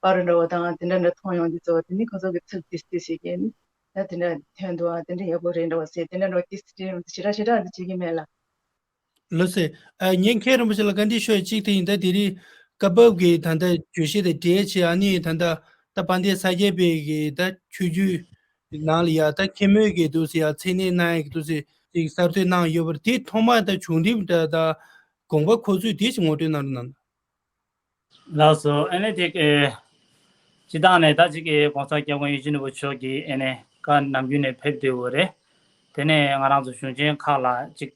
པར་འདྲ་བོ་དང་དེ་འདྲ་འདྲ་མཐོང་ཡོང་དུས་ཚོད་དེ་ནི་ཁོ་ཚོ་གི་ཚུལ་དེ་དེ་ཞིག་གིས་ནི་ད་དེ་འདྲ་ཐོན་འདུག་ཨ་དེ་འདྲ་ཡག་པོ་རེད་འདྲ་བོ་ཟེར་དེ་འདྲ་འདྲ་བོ་དེ་ཞེ་དྲག་ཞེ་དྲག་འདི་བྱེད་ཀྱི་མེད་ལ། ལགས་སེ། ཨ་ངས་མཁན་རིན་པོ་ཆེ་ལ་བཀའ་འདྲི་ཞུ་ཡ་གཅིག་དེ་ཡིན། ད་དེ་རིང་སྐབས་བབ་ཀྱི་ད་ལྟ་བརྗོད་གཞི་དང་འབྲེལ་བྱས་ཨ་ནི་ད་ལྟ་ད་དཔལ་ལྡན་ས་སྐྱ་པའི་གི་ད་ཆོས་བརྒྱུད་ནང་ལ་ཡ་ད་མཁན་མོའི་གི་འདུག་སེ་ཡ་མཚན་གནས་གནང་ཡ་གི་འདུག་སེ་ཅིག་གསར་གཏོད་གནང་ཡོད་པ་རེད། དེ་ཐོག་མ་ད་བྱུང་རིམ་ད་ད་དགོངས་པ་མཁོ་ཚུལ་དེ་ཅིག་ངོ་སྤྲོད་གནང་རོགས་གནང་། ལགས་སོ། ཨ་ནི་དེ་གི་སྤྱི་བཏང་ནས་ད་ཅིག་གི་༸གོང་ས་༸སྐྱབས་མགོན་ཡིད་བཞིན་ནོར་བུ་མཆོག་གིས་ཨ་ནི་བཀའ་ནམ་རྒྱུན་ནས་ཕེབས་བསྡད་ཡོད་རེད། དེ་ནས་ང་རང་ཚོ་གཞུང་ཆེན་ཁག་ལ་ཅིག་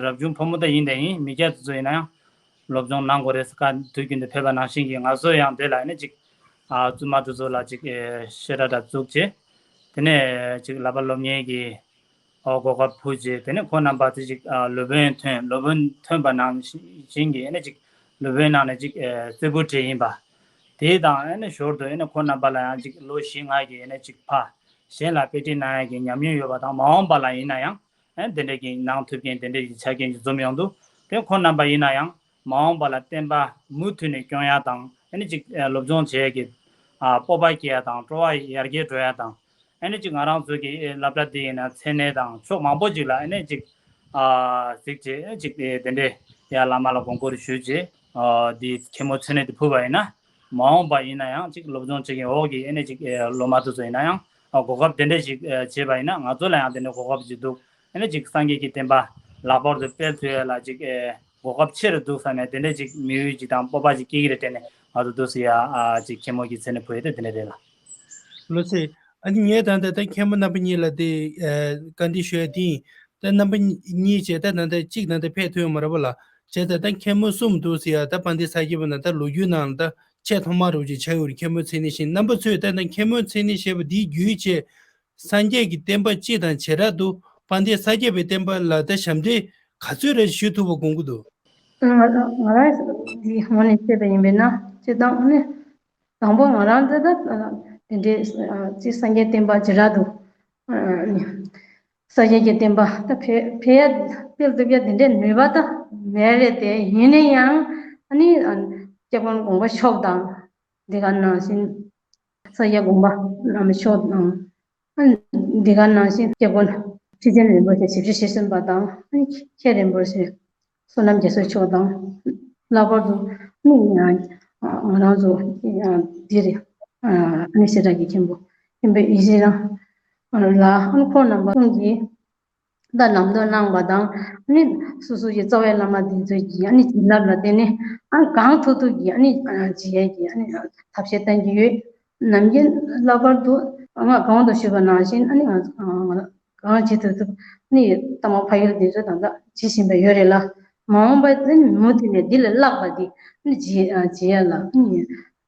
རབ་བྱུང་ཕོ་མོ་ད་ཡིན་དང་ཡིན་མི་སྐྱ་དེ་ཚོ་ཡིན་ན་ཡང་སློབ་སྦྱོང་གནང་དགོས་རེད་ཟེར་བཀའ་དུས་རྒྱུན་དུ་ཕེབས་པ་ནང་བཞིན་གྱི་ང་ཚོ་ཡང་དེ་ལ་ཨ་ནི་ཅིག་ཨ་བཙུན་མ་དེ་ཚོ་ལ་ཅིག་བཤད་གྲྭ་འདྲ་བཙུགས་བྱས། དེ་ནས་ཅིག་བསླབ་པ་སློབ་གཉེར་གྱི་ཨོ་གོ་སྐབས་ཕུལ་རྗེས་དེ་ནས་ཁོང་རྣམ་པ་དེ་ཅིག་ཨ་སློབ་དཔོན་ཐོན་སློབ་དཔོན་ཐོན་པ་ནང་བཞིན་གྱི་ཨ་ནི་ཅིག་སློབ་དཔོན་ནང་ནས་ཅིག་ཨ་རྩེ་ཕུད་གྲས་ཡིན་པ། དེ་དང་ཨ་ནི་ཞོར་དུ་ཨ་ནི་ཁོང་རྣམ་པ་ལ་ཡང་ཅིག་ལོ་བཞི་ལྔ་གི་ཨ་ནི་ཅིག་ཕ་གཞན་ལ་དཔེ་ཁྲིད་གནང་ཡ་གི་ཉམས་མྱོང་ཡོད་པ་དང་མ་འོངས་པ་ལ་ཡིན་ན་ཡང་ཨ་ནི་དེ་འདྲ་གི་གནང་ཐུབ་མཁན་དེ་འདྲ་གི་ཆ་རྐྱེན་ཅིག་འཛོམས་ཡོང་དུས་དེ་ཁོང་རྣམ་པ་ཡིན་ན་ཡང་མ་འོངས་པ་ལ་བསྟན་པ་མུ་མཐུད་ནས་སྐྱོང་ཡ་དང་ཨ་ནི་ཅིག་ཨ་སློབ་སྦྱོང་བྱེད་ཡ་གི་ཨ་སྤོབས་པ་སྐྱེ་ཡ་དང་སྤྲོ་བ་ཡར་རྒྱས་འགྲོ་ཡ་དང་། ཨ་ནི་ཅིག་ང་རང་ཚོ་གི་ཨེ་སློབ་གྲྭ་འདི་ཡིན་ན་མཚན་གནས་དང་ཕྱོགས་མང་པོ་ཅིག་ལ་ཨ་ནི་ཅིག་ཨ་གཟིགས་བྱས་ཨ་ཅིག་ཨེ་དེ་འདྲའི་ཡ་བླ་མ་ལ་དགོངས་སྐོར་ཞུས་བྱས་ཨ་འདི་མཁན་མོ་མཚན་གནས་དེ་ཕུལ་བ་ཡིན་ན་མ་འོངས་པ་ཡིན་ན་ཡང་ཅིག་སློབ་སྦྱོང་བྱེད་མཁན་འོག་གི་ཨ་ནི་ཅིག་ཨེ་སློབ་མ་དེ་ཚོ་ཡིན་ན་ཡང་ཨ་གོ་སྐབས་དེ་འདྲ་ཞིག་ཨེ་བྱས་པ་ཡིན་ན་ང་ཚོ་ལ་ཡང་དེ་འདྲའི་གོ་སྐབས་ཅིག་འདུག་ཨ་ནི་ཅིག་སངས་རྒྱས་ཀྱི་བསྟན་པ་ལྷག་པར་དུ་སྤེལ་ཐུབ་ཡ་ལ་ཅིག་ཨེ་གོ་སྐབས་ཆེ་རུ་འདུག་བསམ་ནས་དེ་འདྲ་ཅིག་མི་འོས་ཅིག་དང་སྤོབས་པ་ཅིག་སྐྱེ་གི་རེད་དྲན་ནས་ང་ཚོ་འདུག་སེ་ཡ་ཨ་ཅིག་མཁན་མོ་གི་མཚན་གནས་ཕུལ་ཡ་དེ་དེ་འདྲ་རེད་ལ། ལགས་སེ། ཨ་ནི་ངས་ད་ལྟ་ད་མཁན་པོ་རྣམ་པ་གཉིས་ལ་དེ་ཨ་བཀའ་འདྲི་ཞུ་ཡ་དེ་ཡིན། ད་རྣམ་པ་གཉིས་བྱས་ད་ད་ལྟ་གཅིག་ད་ལྟ་ཕེབས་ཐུབ་ཡོད་མ་རེད་པ་ལ། བྱས་ད་ད་མཁན་པོ་གསུམ་འདུག་ཟེར་ཡ་ད་དཔལ་ལྡན་ས་སྐྱ་པ་ན་ད་ལོ་རྒྱུས་ནང་ད་ཆེས་ཐོག་མ་རུ་ཅིག་ཆགས་ཡོད་རེད། མཁན་པོའི་མཚན་གནས་བཞེས་རྣམ་པ་ཚོས་ད་ད་མཁན་པོའི་མཚན་གནས་བཞེས་པ་འདིའི་བརྒྱུད་བྱས་སངས་རྒྱས་ཀྱི་བསྟན་པ་སྤྱི་དང་བྱེ་བྲག་ཏུ་ དཔལ་ལྡན་ས་སྐྱ་པའི་བསྟན་པ་ལ་ད་ཞབས་འདེགས་ག་ཚོད་རེ་ཞུ་ཐུབ་པ་དགོངས་ཀྱི་འདུག་ང་ང་རང་འདི་ངོས་ནས་བཤད་པ་ཡིན་པས་ན་སྤྱིར་བཏང་ནི་དང་པོ་ང་རང་འདི་ད་དེ་འདྲའི་ཅི་སངས་རྒྱས་བསྟན་པ་ཇི་ར་འདུག་ས་སྐྱ་གི་བསྟན་པ་ད་འཕེལ་འཕེལ་ཡ་སྤེལ་ཐུབ་ཡ་དེ་འདྲའི་ནུས་པ་ད་མེད་རེད་དེ། ཡིན་ན་ཡང་ཨ་ནི་སྐྱབས་མགོན་དགོངས་པ་མཆོག་དང་། འདི་ག་ནང་བཞིན་ས་སྐྱ་དགོངས་པ་བླ་མ་མཆོག་དང་། འདི་ག་ནང་བཞིན་སྐྱབས་མགོན་ཁྲི་ཆེན་རིན་པོ་ཆེ་བཞི་བཅུ་ཞེ་གསུམ་པ་དང་། མཁན་རིན་པོ་ཆེ་བསོད་ནམས་རྒྱ་མཚོ་མཆོག་དང་། ལྷག་པར་དུ་ནི་ང་རང་ཚོ་འདིར་ཨ་ནི་སེ་འབྲས་ཀྱི་མཁན་པོ་མཁན་པོ་ཡེ་ཤེས་རང་ལ་ཨ་ནི་ཁོང་རྣམ་པ་གསུམ་གྱིས། ད་ལམ་སྟོན་གནང་བ་དང་ཨ་ནི་སོ་སོ་ཡི་རྩ་བའི་བླ་མ་འདི་ཚོས་ཀྱིས་ཨ་ནི་བྱིན་རླབས་ལ་བརྟེན་ནས་ཨ་ནི་གང་ཐུབ་ཐུབ་ཀྱིས་ཨ་ནི་ཨ་བྱེད་ཡས་ཀྱི་ཨ་ནི་ཐབས་ཤེས་བསྟན་གྱི་ཡོད། ནམ་རྒྱུན་ལྷག་པར་དུ་ང་གོང་དུ་ཞུས་པ་ནང་བཞིན་ཨ་ནི་ང་གང་བྱེད་ཐུབ་ཐུབ་ཨ་ནི་ལྟད་མོ་ཕ་ཡུལ་འདི་ཚོ་ད་ལྟ་བྱེད་བཞིན་པ་ཡོད་རེད་ལ། མ་འོངས་པ་ཨ་ནི་མུ་མཐུད་ནས་འདི་ལས་ལྷག་པ་འདི་ཨ་ནི་བྱེད་བྱེད་ཡས་ལ་ཨ་ནི་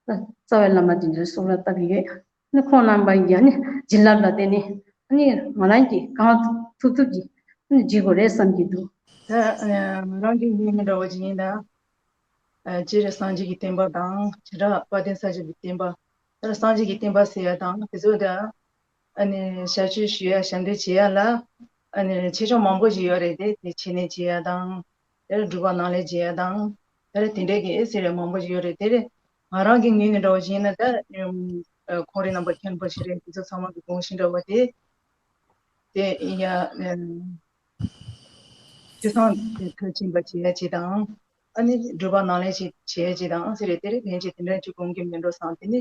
རྩ་བའི་བླ་མ་འདི་ཚོས་གསུང་རབ་བཏབ་ཡོད། ནི་ཁོང་རྣམ་པ་ཡིས་ནི་བྱིན་རླབས་ལ་བརྟེན་ནས་ནི་ང་རང་གིས་གང་ཐུབ་ཐུབ་ཀྱིས་ནི་བྱེད་དགོས་རེད་བསམ་གྱི་འདུག་ད་ང་རང་གི་ངོས་ནས་འདྲ་བོ་ཅིག་ཡིན་ན། སྤྱིར་སངས་རྒྱས་ཀྱི་བསྟན་པ་དང་བྱེ་བྲག་དཔལ་ལྡན་ས་སྐྱ་པའི་བསྟན་པ། ད་སངས་རྒྱས་ཀྱི་བསྟན་པ་ཟེར་ཡ་དང་དེ་ཚོ་ད་ཨ་ནི་ཞབས་ཕྱི་ཞུ་ཡ་ཞབས་འདེགས་བྱེད་ཡ་ལ་ཨ་ནི་ཆེ་ཆུང་མང་པོ་ཞིག་ཡོད་རེད་དེ། དེ་བྱེད་ནས་བྱེད་ཡ་དང་། དེར་སྒྲུབ་པ་ནང་ལས་བྱེད་ཡ་དང་། དེར་དེ་འདྲའི་གི་ཨེ་ཟེར་རེ་མང་པོ་ཞིག་ཡོད་རེད། དེར་ང་རང་གི་ངོས་ནས་འདྲ་བོ་ཞིག་ཡིན་ན་ད་ཨུམ་ཨ་ཁོང་རེ་རྣམ་པ་མཁན་པོ་ཞིག་རེད། དེ་ཚོ་ཚང་མ་གི་དགོངས་གཞི་འདྲ་བོ་དེ་དེ་ཡིན་ཡ་ཨུམ་ཅི་སང་དེ་མཐར་ཕྱིན་པ་བྱེད་ཡ་ཅི་དང་། ཨ་ནི་སྒྲུབ་པ་ནང་ལས་ཅི་བྱེད་ཡ་ཅི་དང་ཟེར་རེ་དེར་ལན་ཅི་དེ་འདྲ་ཅི་དགོངས་ཀྱི་མེད་འགྲོ་བསམ། དེ་ནི་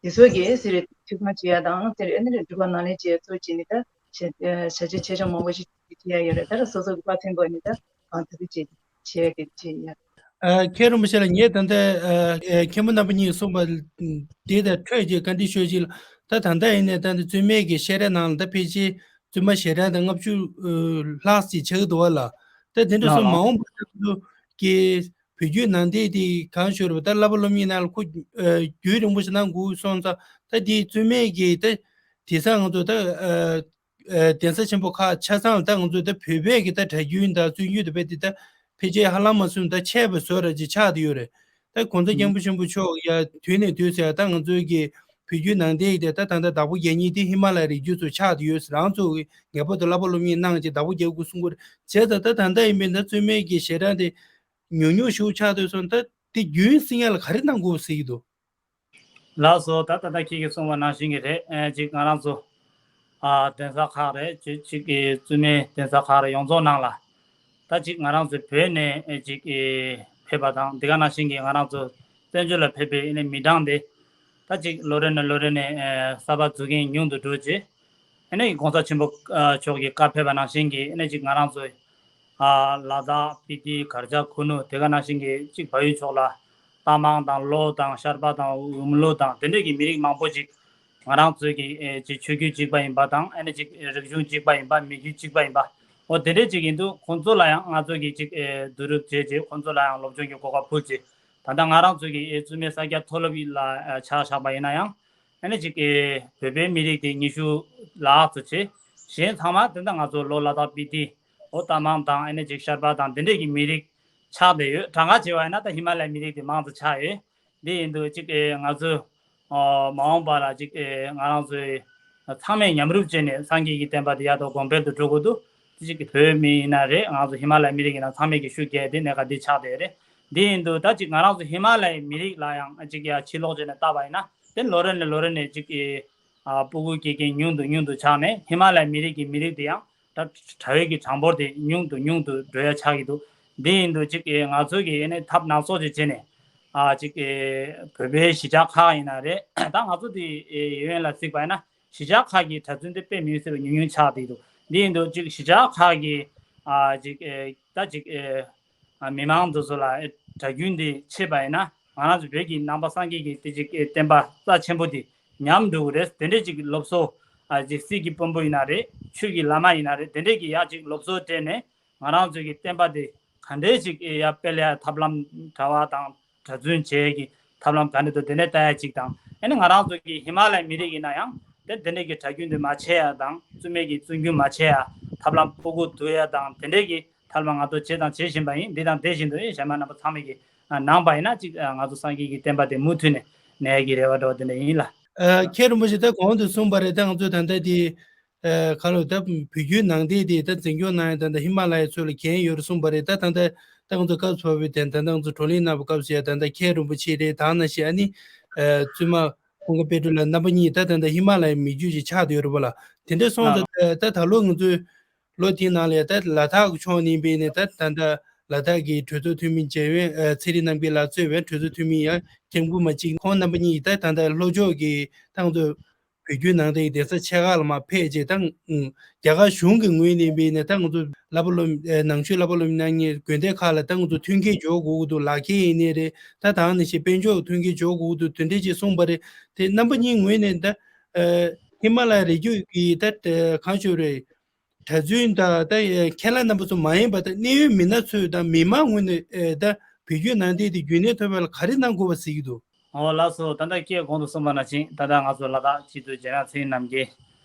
དེ་ཚོ་གི་ཨེ་ཟེར་རེ་ཐུགས་སྣང་བྱེད་ཡ་དང་ཟེར་རེ་ཨ་ནི་སྒྲུབ་པ་ནང་ལས་བྱེད་ཡ་ཚོ་ཅི་ནི་ད་བྱ་བྱ་བྱེད་ཆོག་མང་པོ་ཞིག་བྱེད་ཡ་ཡོད་རེད། ད་ར་སོ་སོ་གི་དཔའ་ཚན་པོ་ནི་ད་གང་ཐུབ་ཐུབ་བྱེད་བྱེད་ཡ་གི་བྱེད་ཡ། ཨ། མཁན་རིན་པོ་ཆེ་ལགས། ངས་ད་ལྟ་ཨ་ཨ་མཁན་པོ་རྣམ་པ་གཉིས་གསུངས་པ་དེ་དང་འཕྲོས་ཀྱི་བཀའ་འདྲི་ཞུ་ཅིག་ལ། ད་ད་ལྟ་ཡིན་ནའི་ད་ལྟ་བཙུན་མའི་གི་བཤད་གྲྭ་ནང་ལ་ད་ཕལ་ཆེར་བཙུན་མ་ཞལ་གྲངས་ད་ལྔ་བཅུ་ལྷག་ཅིག་ཆགས་ཀྱི་འདུག་བ་ལ། ད་དེ་འདྲ་སོང་མ་འོངས་པ་ད་ཚོ་གི་བོད་བརྒྱུད་ནང་བསྟན་དེ་གང་ཞུ་རེད་པ། ད་བསླབ་པ་སློབ་གཉེར་ནང་ལ་ཁོ་ཨ་རྒྱུན་རིང་པོ་ཞིག་གནང་དགོས་སོང་ཙང་། ད་དེ་བཙུན་མའི་གི་ད་དེང་སང་ང་ཚོ་ད་ཨ་ཨ་གདན་ས་ཆེན་པོ་ཁག་ཆ་ཚང་ལ་ད་ང་ཚོ་ད་བོད་པའི་གི་ད་གྲྭ་རྒྱུན་དང་བཙུན་རྒྱུན་དེ་བས་དེ་ད་ཕལ་ཆེར་ཧ་ལམ་མ་སོང་ད་ཆད་པ་བཟོ་འདྲ་ཅིག་ཆགས་བསྡད་ཡོད་རེད། ད་༸གོང་ས་སྐྱབས་མགོན་ཆེན་པོ་མཆོག་ཡ་དུས་ནས་དུས་སུ་ཡ་ད་ང་ཚོའི་གི་བོད་བརྒྱུད་ནང་བསྟན་དེ་ད་ད་ལྟ་བདག་པོ་རྒྱག་མཁན་དེ་ཧི་མ་ལ་ཡའི་རི་རྒྱུད་ཚོ་ཆགས་བསྡད་ཡོད། རང་ཚོ་གི་ངེས་པར་དུ་བསླབ་པ་སློབ་གཉེར་གནང་ཅིག་བདག་པོ་རྒྱག་དགོས་གསུང་གི་རེད། བྱས་ཙང་ད་ད་ལྟ་ཡིན་པས་ན་བཙུན་མའི་གི་ཞལ་གྲངས་དེ་ཉུང་ཉུང་ཞིག་ཆགས་བསྡད་སོང་། ད་དེ་རྒྱུན་བསྲིང་ཡ་ལ་ག་རེ་གནང་དགོས་ཟེར་གྱི་འདུག་ལགས་སོ། ད་ད་ལྟ་ཁྱེད་ཀྱིས་གསུངས་པ་ནང་བཞིན་གྱི་རེད། ཨེ་ཅིག་ང་རང་ཚོ་ཨ་གདན་ས་ཁག་རེད། ཅིག་ཅིག་གི་བཙུན་མའི་གདན་ས་ཁག་རེད། ཡོངས་རྫོགས་ནང་ལ་ད་ཅིག་ང་རང་ཚོ་བོད་ནས་ཨེ་ཅིག་གི་ཕེབས་པ་དང་། དེ་ག་ནང་བཞིན་གྱི་ང་རང་ཚོ་བཙན་བྱོལ་ལ་ཕེབས་པའི་ཨེ་ནས་མི་གྲངས་དེ་ད་ཅིག་ལོ་རེ་ནས་ལོ་རེ་ནས་ཨེ་གསར་པ་འཛུལ་མཁན་ཉུང་དུ་འགྲོ་རྗེས། ཨེ་ནས་༸གོང་ས་ཆེན་པོ་ཨ་མཆོག་གི་བཀའ་ཕེབས་པ་ནང་བཞིན་གྱི་ཨེ་ནས་ཅིག་ང་རང་ཚོ་ཨ་ལ་དྭགས་སྤི་ཏི་གར་ཆག་ཁུ་ནུ། དེ་ག་ནང་བཞིན་གྱི་ཅིག་བལ་ཡུལ་ཕྱོགས་ལ་རྟ་མང་དང་ལོ་དང་ཤར་པ་དང་འུམ་ལུ་དང་དེ་འདྲས་ཀྱི་མི་རིགས་མང་པོ་ཅིག་ང་རང་ཚོའི་གི་ཨེ་ཅིག་ཆོས་བརྒྱུད་གཅིག་པ་ཡིན་པ་དང་། ཨེ་ནས་ཅིག་རིག་གཞུང་གཅིག་པ་ཡིན་པ། མི་རྒྱུད་གཅིག་པ་ཡིན་པ། འོ་དེ་འདྲས་ཅིག་ཡིན་དུས་ཁོང་ཚོ་ལ་ཡང་ང་ཚོ་གི་ཅིག་ཨེ་བསྡུ་རུབ་བྱས་རྗེས་ཁོང་ཚོ་ལ་ཡང་སློབ་སྦྱོང་གི་གོ་སྐབས་ཕུལ་རྗེས། ད་ལྟ་ང་རང་ཚོ་གི་ཨེ་བཙུན་མའི་ས་སྐྱ་མཐོ་སློབ་ལ་ཨེ་ཆ་བཞག་པ་ཡིན་ན་ཡང་། ཨེ་ནས་ཅིག་ཨེ་བོད་པའི་མི་རིགས་དེ་ཉི་ཤུ་ལྷག་ཙམ་བྱས། གཞན་ཚང་མ་དེ་འདྲ་ང་ཚོ་ལོ་ལ་དྭགས་སྤི་ཏི། འོ་རྟ་མང་དང་ཨེ་ནས་ཅིག་ཤར་པ་དང་དེ་འདྲས་ཀྱི་མི་རིགས་ཆགས་བསྡད་ཡོད། གྲངས་ཀ་བྱས་པ་ཡིན་ན་ད་ཧི་མ་ལ་ཡའི་མི་རིགས་དེ་མང་ཙམ་ཆགས་ཡོད། འདི་ཡིན་དུས་ཅིག་ཨེ་ང་ཚོ་ཨ་མ་འོངས་པ་ལ་ཅིག་ཨེ་ང་རང་ཚོའི་ཚང་མས་མཉམ་རུབ་བྱས་ནས་སངས་རྒྱས་ཀྱི་བསྟན་པ་འདི་ཡག་ཐོག་གོང་འཕེལ་དུ་འགྲོ་དགོས་འདུག་དེ་ཅིག་བོད་མི་ཡིན་ན་རེད། ང་ཚོ་ཧི་མ་ལ་ཡའི་མི་རིགས་ཡིན་ན་ཚང་མས་ཀྱི་ཤུགས་རྒྱག་དེ་གནད་འགག་འདི་ཆགས་བསྡད་རེད། འདི་ཡིན་དུས་ད་ཅིག་ང་རང་ཚོ་ཧི་མ་ལ་ཡའི་མི་རིགས་ལ་ཡང་ཅིག་ཡ་ཕྱིར་ལོག་བྱས་ནས་བལྟས་པ་ཡིན་ན། དེ་ལོ་རེ་ནས་ལོ་རེ་ནས་ཅིག་གི་ཨ་སྤུ་གུ་སྐྱེ་མཁན་ཉུང་དུ་ཉུང་དུ་ཆགས་ནས། ཧི་མ་ལ་ཡའི་མི་རིགས་ཀྱི་མི་རིགས་དེ་ཡང་ད་དྲ་བའི་གི་གྲངས་འབོར་དེ་ཉུང་དུ་ཉུང་དུ་འགྲོ་ཡ་ཆགས་ཀྱི་འདུག་འདི་ཡིན་དུས་ཅིག་གི་ང་ཚོ་གི་ཨེ་ནས་ཐབས་སྣ་ཚོགས་ཅིག་བྱས་ནས། ཨ་ཅིག་གི་བོད་པའི་གཞིས་ཆགས་ཁག་ཡིན་ན་རེད། ད་ང་ཚོ་དེ་ཡོན་ལ་གཟིགས་པ་ཡིན་ན། གཞིས་ཆགས་ཁག་གི་གྲྭ་བཙུན་དེ་དཔེ་མི་སྲིད་པ་ཉུང་ཉུང་ཆགས་བསྡད་འདུག་འདི་ཡིན་དུས་ཅིག་གཞིས་ཆགས་ཁག་གི་ཨ་ཅིག་ཨེ་ད་ཅིག་ཨེ་ཨ་མི་མང་དེ་ཚོ་ལ་ཨེ་གྲྭ་རྒྱུན་དེ་ཕྱེས་པ་ཡིན་ན། ང་རང་ཚོ་བོད་ཀྱི་ནང་པ་སངས་རྒྱས་ཀྱི་དེ་ཅིག་ཨེ་བསྟན་པ་རྩ་ཆེན་པོ་དེ་ཉམས་འགྲོ་གི་རེད། དེ་འདྲས་ཅིག་སློབ་གསོ་ཨ་ཅིག་སྲིད་ཀྱི་དཔོན་པོ་ཡིན་ན་རེད། ཆོས་ཀྱི་བླ་མ་ཡིན་ན་རེད། དེ་འདྲས་ཀྱི་ཡག་ཅིག་སློབ་གསོ་སྤྲད་ནས། ང་རང་ཚོའི་གི་བསྟན་པ་དེ་ག་འདྲས་ཅིག་ཡར་སྤེལ་ཡ་ཐབས་ལམ། གྲྭ་པ་དང་གྲྭ་བཙུན་བྱེད་ཀྱི་ཐབས་ལམ་ག་འདྲས་འདུག་དེ་ནས་ལྟ་ཡ་ཅིག་དང་། ཨ་ནི་ང་རང་ཚོ་གི་ཧི་མ་ལ་ཡའི་མི་རིགས་ཡིན་ན་ཡང་དེ་དེ་འདྲས་ཀྱི་གྲྭ་རྒྱུན་དེ་མ་ཆད་ཡ་དང་། བཙུན་མའི་གི་བཙུན་རྒྱུན་མ་ཆད་ཡ། ད་ ཐབས་ལམ་ཕྲུ་གུ་བསྡུ་ཡ་དང་དེ་འདྲས་ཀྱི་ཐབས་ལམ་ང་ཚོ་བྱས་དང་བྱེད་བཞིན་པ་ཡིན། འདི་དང་དེ་བཞིན་དུ་ཡིན་གཞན་མ་རྣམ་པ་ཚང་མས་ཀྱི་གནང་པ་ཡིན་ན་ཅིག་ང་ཚོ་སངས་རྒྱས་ཀྱི་བསྟན་པ་དེ་མུ་མཐུད་ནས་གནས་ཡ་གི་རེ་བ་འདྲ་བ་དེ་འདྲ་ཡིན་ལ། ཨ། མཁན་རིན་པོ་ཆེ་ད་གོང་དུ་གསུངས་པ་རེད། ད་ང་ཚོ་ད་ལྟ་དེ་ཨ་ག་ལོ་ད་བོད་བརྒྱུད་ནང་བསྟན་དེ་ད་འཛིན་སྐྱོང་གནང་ཡ་ད་ལྟ་ཧི་མ་ལ་ཡ་ཚོ་ལ་འགན་ཡོད་རེད་གསུངས་པ་རེད། ད་ད་ལྟ་ད་ང་ཚོ་སྐབས་སུ་བབས་པའི་དེ་ད་ལྟ་ང་ཚོ་བགྲོ་གླེང་གནང་བའི་སྐབས་སུ་ཡ་ད་ལྟ་མཁན་རིན་པོ་ཆེ་རེད། ད་ནང་བཞིན་ཨ་ནི་ཨ་བཙུན་མ་ཀུན་དགའ་དཔལ་སྒྲོན་ལགས་རྣམ་པ་གཉིས་ད་ད་ལྟ་ཧི་མ་ལ་ཡའི་མི་རྒྱུད་ཅིག་ཆགས་བསྡད་ཡོད་རེད་པ་ལ། དེ་འདྲ་སོང་ཙང་ད་ད་ལོ་ང་ཚོའི་ལོ་དེའི་ནང་ལ་ད་ལ་དྭགས་ཀྱི་ཕྱོགས་ནས་ཡིན་པས་ནས་ད་ད་ལྟ་ལ་དྭགས་ཀྱི་གྲོས་ཚོགས་འཐུས་མི་རྒྱལ་ཡོན་ཨ་ཚེ་རིང་རྣམ་རྒྱལ་ལགས་གཙོས་པའི་གྲོས་ཚོགས་འཐུས་མི་ཡང་སྐྱབས་མགོན་པ་གཅིག་ཁོང་རྣམ་པ་གཉིས་ད་ད་ལྟ་ལྷོ་ཕྱོགས་ཀྱི་ད་ང་ཚོ་བོད་བརྒྱུད་ནང་བསྟན་གྱི་གདན་ས་ཆེ་ཁག་ལ་མར་ཕེབས་རྗེས་ད་རྒྱ་གར་གཞུང་གི་ངོས་ནས་ཡིན་པས་ནས་ད་ང་ཚོ་བསླབ་པ་སློབ་ཨ་ནང་ཆོས་བསླབ་པ་སློབ་གཉེར་གནང་མཁན་དགོན་སྡེ་ཁག་ལ་ད་ང་ཚོ་མཐུན་རྐྱེན་སྦྱོར་དགོས་ཀྱི་འདུག་ལག་ཁྱེར་ཡིན་ནའི་རེད། ད་ད་ནང་བཞིན་དཔལ་འབྱོར་མཐུན་རྐྱེན་སྦྱོར་དགོས་ཀྱི་འདུག་དེ་འདྲས་ཅིག་གསུངས་པ་རེད། དེ་རྣམ་པ་གཉིས་ངོས་ནས་ད་ཨ་ཧི་མ་ལ་ཡ་རི་རྒྱུད་ཀྱི་ད་ཨ་གང་ཞུ་རེད། གྲྭ་བཙུན་དང་ད་ཨ་མཁན་བླ་རྣམ་པ་ཚོ་མ་ཡིན་པ་ད་གནད་ཡོད་མི་སྣ་ཚོས་ད་མི་མང་ངོས་ནས་ཨ་ད་བོད་བརྒྱུད་ནང་བསྟན་དེ་རྒྱུན་གནས་ཐུབ་པ་ལ་ག་རེ་གནང་དགོས་པ་གཟིགས་ཀྱི་འདུག་ཨོ་ལགས་སོ། ད་ལྟ་ཁྱེད་གོང་དུ་གསུངས་པ་ནང་བཞིན་ད་ལྟ་ང་ཚོ་ལ་དྭགས་སྤྱི་འཐུས་རྒྱལ་ཡོངས་ཚེ་རིང་རྣམ་རྒྱལ་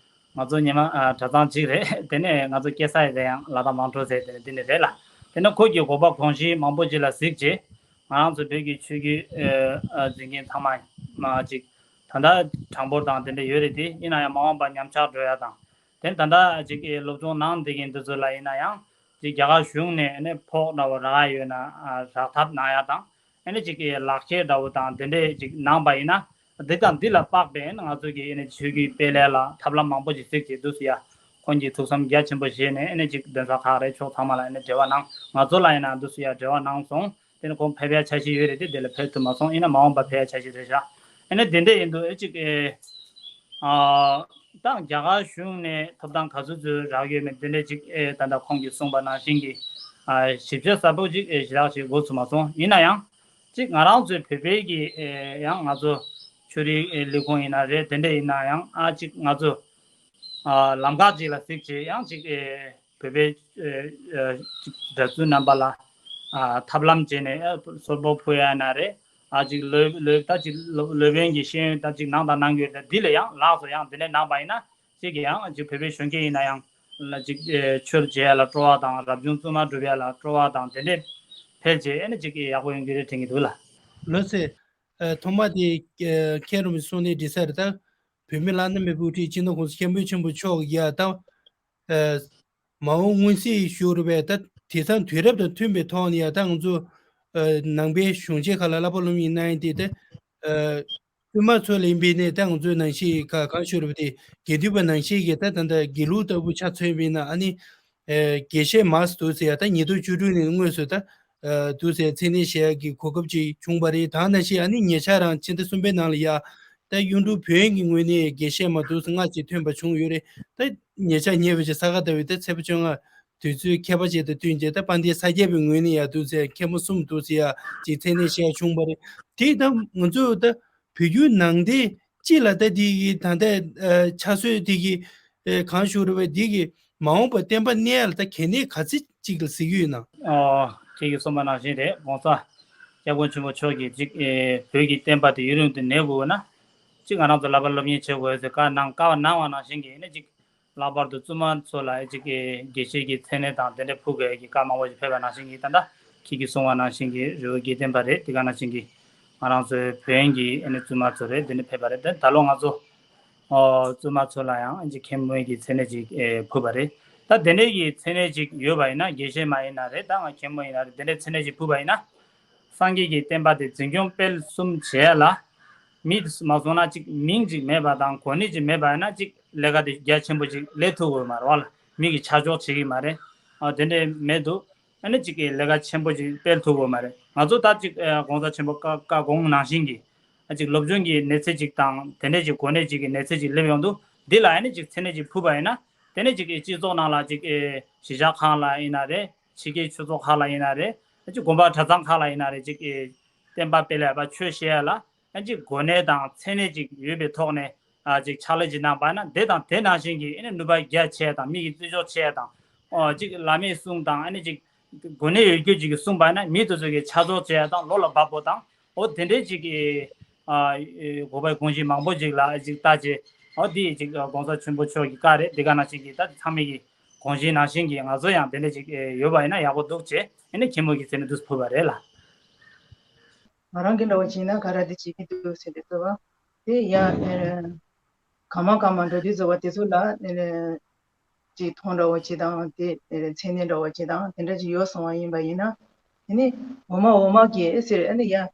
ང་ཚོ་ཉི་མ་ཨ་གྲྭ་ཚང་གཅིག་རེད། དེ་ནས་ང་ཚོ་སྐྱེས་ས་ཡི་རེད་ཡང་ལ་དྭགས་མང་ཁྲོ་ཟེར་དེ་ནས་འདི་ནས་རེད་ལ། དེ་ནས་ཁོ་གི་དགོངས་པ་དགོངས་གཞི་མང་པོ་ཅིག་ལ་གཟིགས་རྗེས་ང་རང་ཚོ་བོད་ཀྱི་ཆོས་བརྒྱུད་ཨ་འཛིན་མཁན་ཚང་མ་མ་ཅིག་ད་ལྟ་གྲངས་འབོར་དང་དེ་འདྲ་ཡོད་རེད། དེ་ཡིན་ན་ཡང་མ་འོངས་པ་ཉམས་ཆག་འགྲོ་ཡ་དང་དེ་ད་ལྟ་ཅིག་སློབ་སྦྱོང་གནང་བསྡད་མཁན་འདི་ཚོ་ལ་ཡིན་ན་ཡང་ཅིག་རྒྱ་གར་གཞུང་ནས་ནས་ཕོགས་འདྲ་བོ་རག་ཡ་ཡོད་ན་ཨ་རག་ཐབས་གནང་ཡ་དང་། ཨ་ནི་ཅིག་གི་ལག་ཁྱེར་འདྲ་བོ་དང་དེ་འདྲས་ཅིག་གནང་པ་ཡིན་ན། འདི་དང་འདི་ལ་དཔག་པའི་ང་ཚོ་གི་ཨ་ནི་ཆོས་བརྒྱུད་སྤེལ་ལས་ལ་ཐབས་ལམ་མང་པོ་ཞིག་གཟིགས་ཀྱི་འདུག་སེ་ཡ། ཁོང་གིས་ཐུགས་བསམ་རྒྱ་ཆེན་པོ་བཞེས་ནས་ཨ་ནི་ཅིག་གདན་ས་ཁག་རེད་ཕྱོགས་ཚང་མ་ལ་ཨ་ནི་འབྲེལ་བ་གནང་། ང་ཚོ་ལ་ཡིན་ན་འདུག་སེ་ཡ་འབྲེལ་བ་གནང་སོང་། དེ་ནི་ཁོང་ཕེབས་ཡ་འཆར་གཞི་ཡོད་རེད་དེ་དེ་ལ་ཕེབས་ཐུབ་མ་སོང་། ཡིན་ན་མ་འོངས་པ་ཕེབས་ཡ་འཆར་གཞི་རེད་ཤག་ཨ་ནི་དེ་འདྲས་ཡིན་དུས་ཨ་ཅིག་ཨེ། ཨ། ད་རྒྱ་གར་གཞུང་ནས་ཐོབ་ཐང་ག་ཚོད་ཚོད་རག་ཡོད་མེད་དེ་འདྲས་ཅིག་ཨེ་ད་ལྟ་ཁོང་གིས་གསུངས་པ་ནང་བཞིན་གྱི་ཨ་ཞིབ་ཆ་ཟབ་པོ་ཅིག་ཨེ་ཞེ་དྲག་ཅིག་གོ་ཐུབ་མ་སོང་། ཡིན་ན་ཡང་ཅིག་ང་རང་ཚོའི་བོད་པའི་གི་ཨེ་ཡང་ང་ཚོ་ཆོས་རིག་ཨེ་ལས་ཁུངས་ཡིན་ན་རེད། དེ་འདྲས་ཡིན་ན་ཡང་ཨ་ཅིག་ང་ཚོ་ཨ་ལམ་ཁ་ཅིག་ལ་གཟིགས་བྱས་ཡང་ཅིག་ཨེ་བོད་པའི་ཨེ་ཨེ་ཅིག་གྲྭ་བཙུན་རྣམ་པ་ལ་ཨ་ཐབས་ལམ་བྱས་ནས་ཨ་གསོལ་ཕོགས་ཕུལ་ཡ་ན་རེད། ཨ་ཅིག་ལོས་ལོས་ད་ཅིག་ལོ་ལོས་པན་གྱི་ཤེས་ཡོན་ད་ཅིག་ནང་དང་ནང་གི་ད་འདི་ལ་ཡང་ལགས་སོ་ཡང་འདི་ནས་གནང་པ་ཡིན་ན་ཅིག་ཡང་ཅིག་བོད་པའི་གཞོན་སྐྱེས་ཡིན་ན་ཡང་ལ་ཅིག་ཨེ་ཆོས་བྱེད་ཡ་ལ་སྤྲོ་བ་དང་རབ་བྱུང་བཙུན་མ་སྒྲུབ་ཡ་ལ་སྤྲོ་བ་དང་དེ་འདྲས་ཕེབས་རྗེས་ཨེ་ནི་ཅིག་ཡག་པོ་ཡོང་གི་རེད་དྲན་གྱི་འདུག་ལ། ལགས་སེ། ཨ་ཐོག་མ་དེ་ཨ་མཁན་རིན་པོ་ཆེ་གསུང་ནས་འགྲིག་ས་རེད། ད་བོད་མི་བླ་ན་མེད་པའི་དབུ་ཁྲིད་སྤྱི་ནོར་༸གོང་ས་༸སྐྱབས་མགོན་ཆེན་པོ་མཆོག་གིས་ཡ་ད་ཨ་མ་འོངས་མངོན་གསལ་ཞུ་རུ་བས་ད་དེང་སང་དུས་རབས་དང་མཐུན་པའི་ཐོག་ནས་ཡ་ད་ང་ཚོ་ཨ་ནང་པའི་གཞུང་ཆེན་ཁག་ལ་བསླབ་པ་སློབ་གཉེར་གནང་ཡས་དེ་ད་ཨ་བཙུན་མ་ཚོ་ལ་ཡིན་པས་ནས་ད་ང་ཚོའི་ནང་བཞིན་ག་གང་ཞུ་རུ་བ་དེ་དགེ་འདུན་པ་ནང་བཞིན་གྱི་ད་ད་ད་དགེ་ལུགས་ལྟ་བུ་ཆ་མཚོན་པས་ན་ཨ་ནི་ཨ་དགེ་བཤེས་མ་འདུག་ཟེར་ཡ་ད་ཉིས་སྟོང་བཅུ་དྲུག་ནས་དངོས་སུ་ད་ཨ་འདུག་ཟེར་མཚན་གནས་བཞེས་ཡ་གི་གོ་སྐབས་ཅིག་བྱུང་བ་རེད། ད་ནང་བཞིན་ཨ་ནི་ཉེ་ཆར་རང་ཕྱི་ཟླ་གསུམ་པའི་ནང་ལ་ཡ་ད་གཡུང་དྲུང་བོན་གྱི་ངོས་ནས་དགེ་བཤེས་མ་འདུག་ཟེར་ལྔ་ཅིག་ཐོན་པ་བྱུང་ཡོད་རེད། ད་ཉེ་ཆར་ཉེ་བའི་ཆ་ས་ག་ཟླ་བའི་ད་ཚེས་པ་བཅོ་ལྔ་དུས་ཚོད་ཁྱད་པར་ཅན་དང་བསྟུན་བྱས་ད་དཔལ་ལྡན་ས་སྐྱ་པའི་ངོས་ནས་ཡ་འདུག་ཟེར་མཁན་པོ་གསུམ་འདུག་ཟེར་ཡ་ཅིག་མཚན་གནས་བཞེས་ཡ་བྱུང་བ་རེད། དེ་ད་ང་ཚོ་ད་བོད་བརྒྱུད་ནང་བསྟན་སྤྱི་ལ་ད་འདི་གི་ད་ལྟ་ཨ་ཆ་སྲོལ་འདི་གི་ཨ་གང་ཞུ་རུ་བས་འདི་གི་མ་འོངས་པ་བསྟན་པ་གནས་ཡ་ལ་ད་གལ་གནད་ག་ཚོད་ཅིག་ལ་གཟིགས་ཀྱི་ཡོད་ན། ཨོ། ཁྱེད་ཀྱིས་གསུངས་པ་ནང་བཞིན་རེད། ༸གོང་ས་༸སྐྱབས་མགོན་ཆེན་པོ་མཆོག་གིས་ཅིག་ཨེ་བོད་ཀྱི་བསྟན་པ་དེ་ཡུན་རིང་དུ་གནས་དགོས་ན་ཅིག་ང་རང་ཚོ་བསླབ་པ་སློབ་གཉེར་བྱེད་དགོས་ཟེར་བཀའ་གནང་བཀའ་གནང་བ་ནང་བཞིན་གྱི་ཨེ་ནས་ཅིག་ལྷག་པར་དུ་བཙུན་མ་ཚོ་ལ་ཅིག་གི་དགེ་བཤེས་ཀྱི་མཚན་གནས་དང་དེ་འདྲ་ཕུལ་དགོས་ཀྱི་བཀའ་མང་པོ་ཞིག་ཕེབས་པ་ནང་བཞིན་གྱི་ད་ལྟ་ཁྱེད་ཀྱིས་གསུངས་པ་ནང་བཞིན་གྱི་རི་བོ་དགེ་ལྡན་པ་རེད། དེ་ག་ནང་བཞིན་གྱི་ང་རང་ཚོའི་བོན་གྱི་ཨ་ནི་བཙུན་མ་ཚོ་རེད། དེ་འདྲ་ཕེབས་པ་རེད། ད་ད་ལོ་ང་ཚོ་ཨོ་བཙུན་མ་ཚོ་ལ་ཡང་ཅིག་མཁན་པོའི་གི་མཚན་གནས་ཅིག་ཨེ་ཕུལ་བ་རེད། ད་དེ་འདྲའི་གི་མཚན་གནས་ཅིག་ཡོད་པ་ཡིན་ན་དགེ་བཤེས་མ་ཡིན་ན་རེད། ད་ང་མཁན་པོ་ཡིན་ན་རེད། དེ་འདྲའི་མཚན་གནས་ཅིག་ཕུལ་བ་ཡིན་ན། སངས་རྒྱས་ཀྱི་བསྟན་པ་དེ་འཛིན་སྐྱོང་སྤེལ་གསུམ་བྱས་ལ། མི་མ་སོང་ན་ཅིག་མིང་ཅིག་མེད་པ་དང་གོ་གནས་ཅིག་མེད་པ་ཡིན་ན་ཅིག་ལས་ཀ་དེ་རྒྱ་ཆེན་པོ་ཅིག་ལས་ཐུབ་ཀྱི་མ་རེད་བ་ལ། མི་གིས་ཆ་འཇོག་བྱེད་ཀྱི་མ་རེད། ཨ་དེ་འདྲས་མེད་དུ་ཨ་ནི་ཅིག་གིས་ལས་ཀ་ཆེན་པོ་ཅིག་སྤེལ་ཐུབ་ཀྱི་མ་རེད། ང་ཚོ་ད་ཅིག་ཨ་གོང་ས་ཆེན་པོ་བཀའ་བཀའ་དགོངས་ནང་བཞིན་གྱི་ཨ་ཅིག་སློབ་སྦྱོང་གི་གནས་ཚད་ཅིག་དང་དེ་འདྲས་ཅིག་གོ་གནས་ཅིག་གི་གནས་ཚད་ཅིག་སླེབས་ཡོང་དུས་འདི་ལ་ཨ་ནི་ཅིག་མཚན་གནས་ཅིག་ཕུལ་བ་ཡིན་ན་དེ་ནས་ཅིག་སྤྱི་ཚོགས་ནང་ལ་ཅིག་ཨེ་གཞིས་ཆགས་ཁག་ལ་ཡིན་ན་རེད། ཕྱི་རྒྱལ་ཆོས་ཚོགས་ཁག་ལ་ཡིན་ན་རེད། ཨ་ཅིག་དགོན་པ་གྲྭ་ཚང་ཁག་ལ་ཡིན་ན་རེད། ཅིག་ཨེ་བསྟན་པ་སྤེལ་ཡ་བ་ཆོས་བཤད་ཡ་ལ་ཨ་ཅིག་གོ་གནས་དང་མཚན་གནས་ཅིག་ཡོད་པའི་ཐོག་ནས་ཨ་ཅིག་ཕྱག་ལས་ཅིག་གནང་པ་ན་དེ་དང་དེ་ནང་བཞིན་གྱི་ཨ་ནི་ནུས་པ་རྒྱ་ཆེ་ཡ་དང་མི་གི་བརྩི་འཇོག་ཆེ་ཡ་དང་ཨོ་ཅིག་བླ་མའི་གསུང་དང་ཨ་ནི་ཅིག་གོ་གནས་ཡོད་རྒྱུ་ཅིག་གིས་གསུངས་པ་ན་མི་དེ་ཚོ་གིས་ཆ་འཇོག་བྱེད་ཡ་དང་བློ་ལ་འབབ་པོ་དང་ཨོ་དེ་འདྲའི་ཅིག་གི་ཨ་ཨེ་གོ་བའི་དགོངས་གཞི་མང་པོ་ཅིག་ལ་ཨ་ཅིག་ལྟ་ཅེ་ཨོ་དེ་ཅིག་གོང་ས་ཆེན་པོ་མཆོག་གི་བཀའ་རེད། དེ་ག་ནང་བཞིན་གྱི་ད་ཚང་མས་ཀྱི་ གོང་བཞིན་ནང་བཞིན་གྱི་ང་ཚོ་ཡང་དེ་འདྲ་ཅིག་ཨེ་ཡོད་པ་ཡིན་ན་ཡག་པོ་འདུག་ཅེས་ཨ་ནི་མཁན་པོ་གི་ཚེ་ནི་འདུག་ཕུལ་བ་རེད་ལ། ང་རང་གི་འདྲ་བོ་བྱས་ན་ག་རེ་འདི་བྱེད་ཀྱི་འདུག་ཟེར་ཏེ་ཚོར་བ་དེ་ཡ་ཨེ་གང་མང་གང་མང་འགྲོ་དུས་ཚོར་བ་དེ་ཚོ་ལ་ཨེ་ཅིག་མཐོང་འདྲ་བོ་ཅིག་དང་དེ་ཨེ་མཚན་ནས་འདྲ་བོ་ཅིག་དང་དེ་འདྲ་ཅིག་ཡོད་སོང་བ་ཡིན་པ་ཡིན་ན། དེ་ནི་འོ་མ་འོ་མ་གི་ཟེར་ཨ་ནི་ཡ།